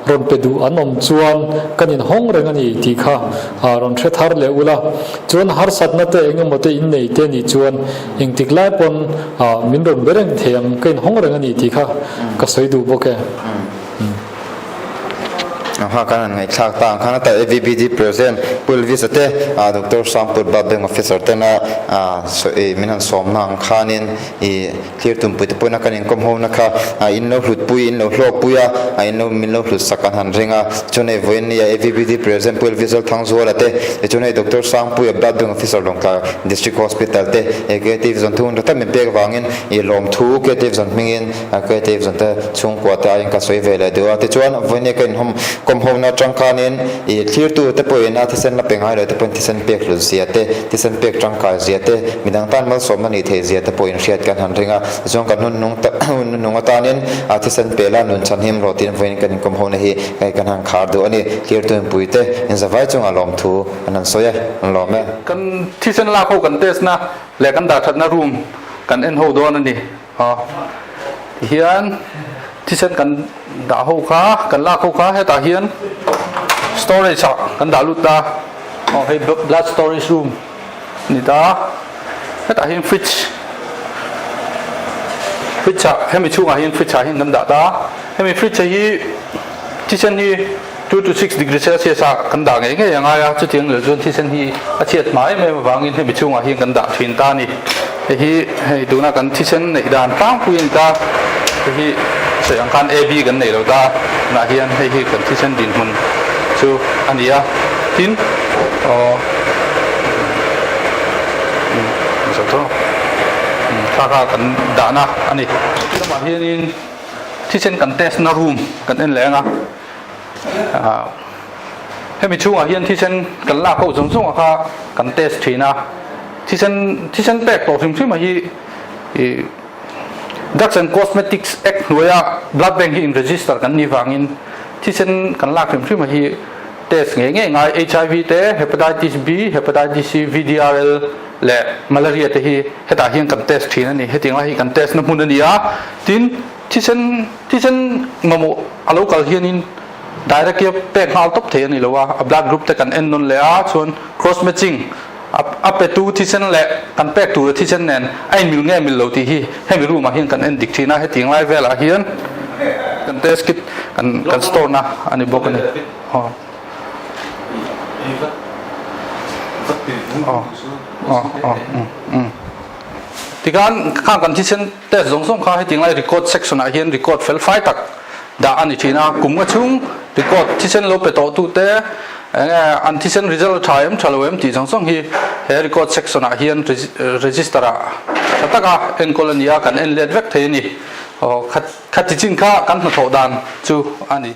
rawn pe duh an awm chuan kan inhawng reng a ni tih kha rawn hre thar leh ula. Chuan harsatna te eng emaw te innei te nih chuan Engtik lai pawn min rawn be reng thei ang, ka inhawng reng a ni tih kha ka sawi duh bawk e. Aha, kan han ngaihthlak ta ang khan a ta AVBD President Pu Elvis a te, Doctor Sangput Blood Bank Officer tena min han sawmna ang khanin i thlir tumpui te pawhin a kan inkawm ho na kha in lo hlutpui, in lo hlawkpui a, in lo min lo hlut sak an han ring a. Chuan hei vawiin nia AVBD President Pu Elvis Lalthangzuala te, tichuan hei Doctor Sangpuia Blood Bank Officer Lawngtlai District Hospital te he Creative Zone thung tha tak min pek vangin i lawmthu Creative Zone hmingin Creative Zone te chhungkua te aiin ka sawi ve leh duh a. Tichuan vawinia ka inhawm kawm hona atang khanin i thlirtu te pawhin a thisen la pe ngai lo te pawhin thisen pek hlut zia te, thisen pek tangkai zia te, midang tan malsawmna nih theih zia te pawhin hriat kan han ring a. Tichuan kan hun nung hun nung atanin a thisen pe la nun chhanhim rawh tiin vawiin kan inkawm hona hi kan han khar duh a ni. Thlirtu inpui te inzavai chungah lawmthu an han sawi a, an lawm e. Kan thisen lak ho kan test na leh kan dah thatna room kan en ho dawn a ni. Aw tihian thisen kan dah ho kha kan lak ho kha hetah hian storage ah kan dah lut ta aw hei blood storage room a ni ta hetah hian fridge fridge ah hemi chhungah hian fridge ah hian kan dah ta hemi fridge hi thisen hi. Two to 6 degree Celsius ah kan dah ngei ngei a ngai a, chutiang leh chuan thisen hi a chhiat hma em em avangin hemi chhungah hian kan dah thin ta a ni. Hei hi hei tuna kan thisen neih dan tlangpui a ni ta, hei hi sawi ang khan AB kan neih lo ta tunah hian hei hi kan thisen dinhmun chu a ni a, tin aw kha kha kan dahna a ni. Lamah hianin thisen kan test na room kan en leh ang a. Hemi chhungah hian thisen kan lak ho zawng zawng a kha kan test thin a, thisen thisen pek tawh hrim hrim a hi ih Drugs and Cosmetics Act hnuaia blood bank hi in register kan nih vangin thisen kan lak hrim hrim a hi test ngei ngei ngai HIV te, Hepatitis B, Hepatitis C, VDRL leh Malaria te hi hetah hian kan test thin a ni. Hetiang lai hi kan test na hmun a ni a, tin Thisen thisen mamawh a lo kal hianin direct hi pek nghal tawp thei a ni lo a, a blood group te kan en nawn leh a, chuan cross matching a a petu thisen leh kan pek tura thisen nen a inmil nge mil lo tih hi hemi room ah hian kan en dik thin a, hetiang lai velah hian kan test kit kan kan store na a ni bawk a ni. Aw. Aw aw aw um um. Tikhan khang kan thisen Test zawng zawng kha hetiang lai record section ah hian record fel fai tak dah a ni thin a, kum nga chhung record thisen lo pe tawh tu te enge an thisen result a tha em tha lo em tih zawng zawng hi he record section ah hian register ah tha taka enkawl a ni a, kan en let vek thei a ni. Aw khati chin kha kan hnathawh dan chu a ni.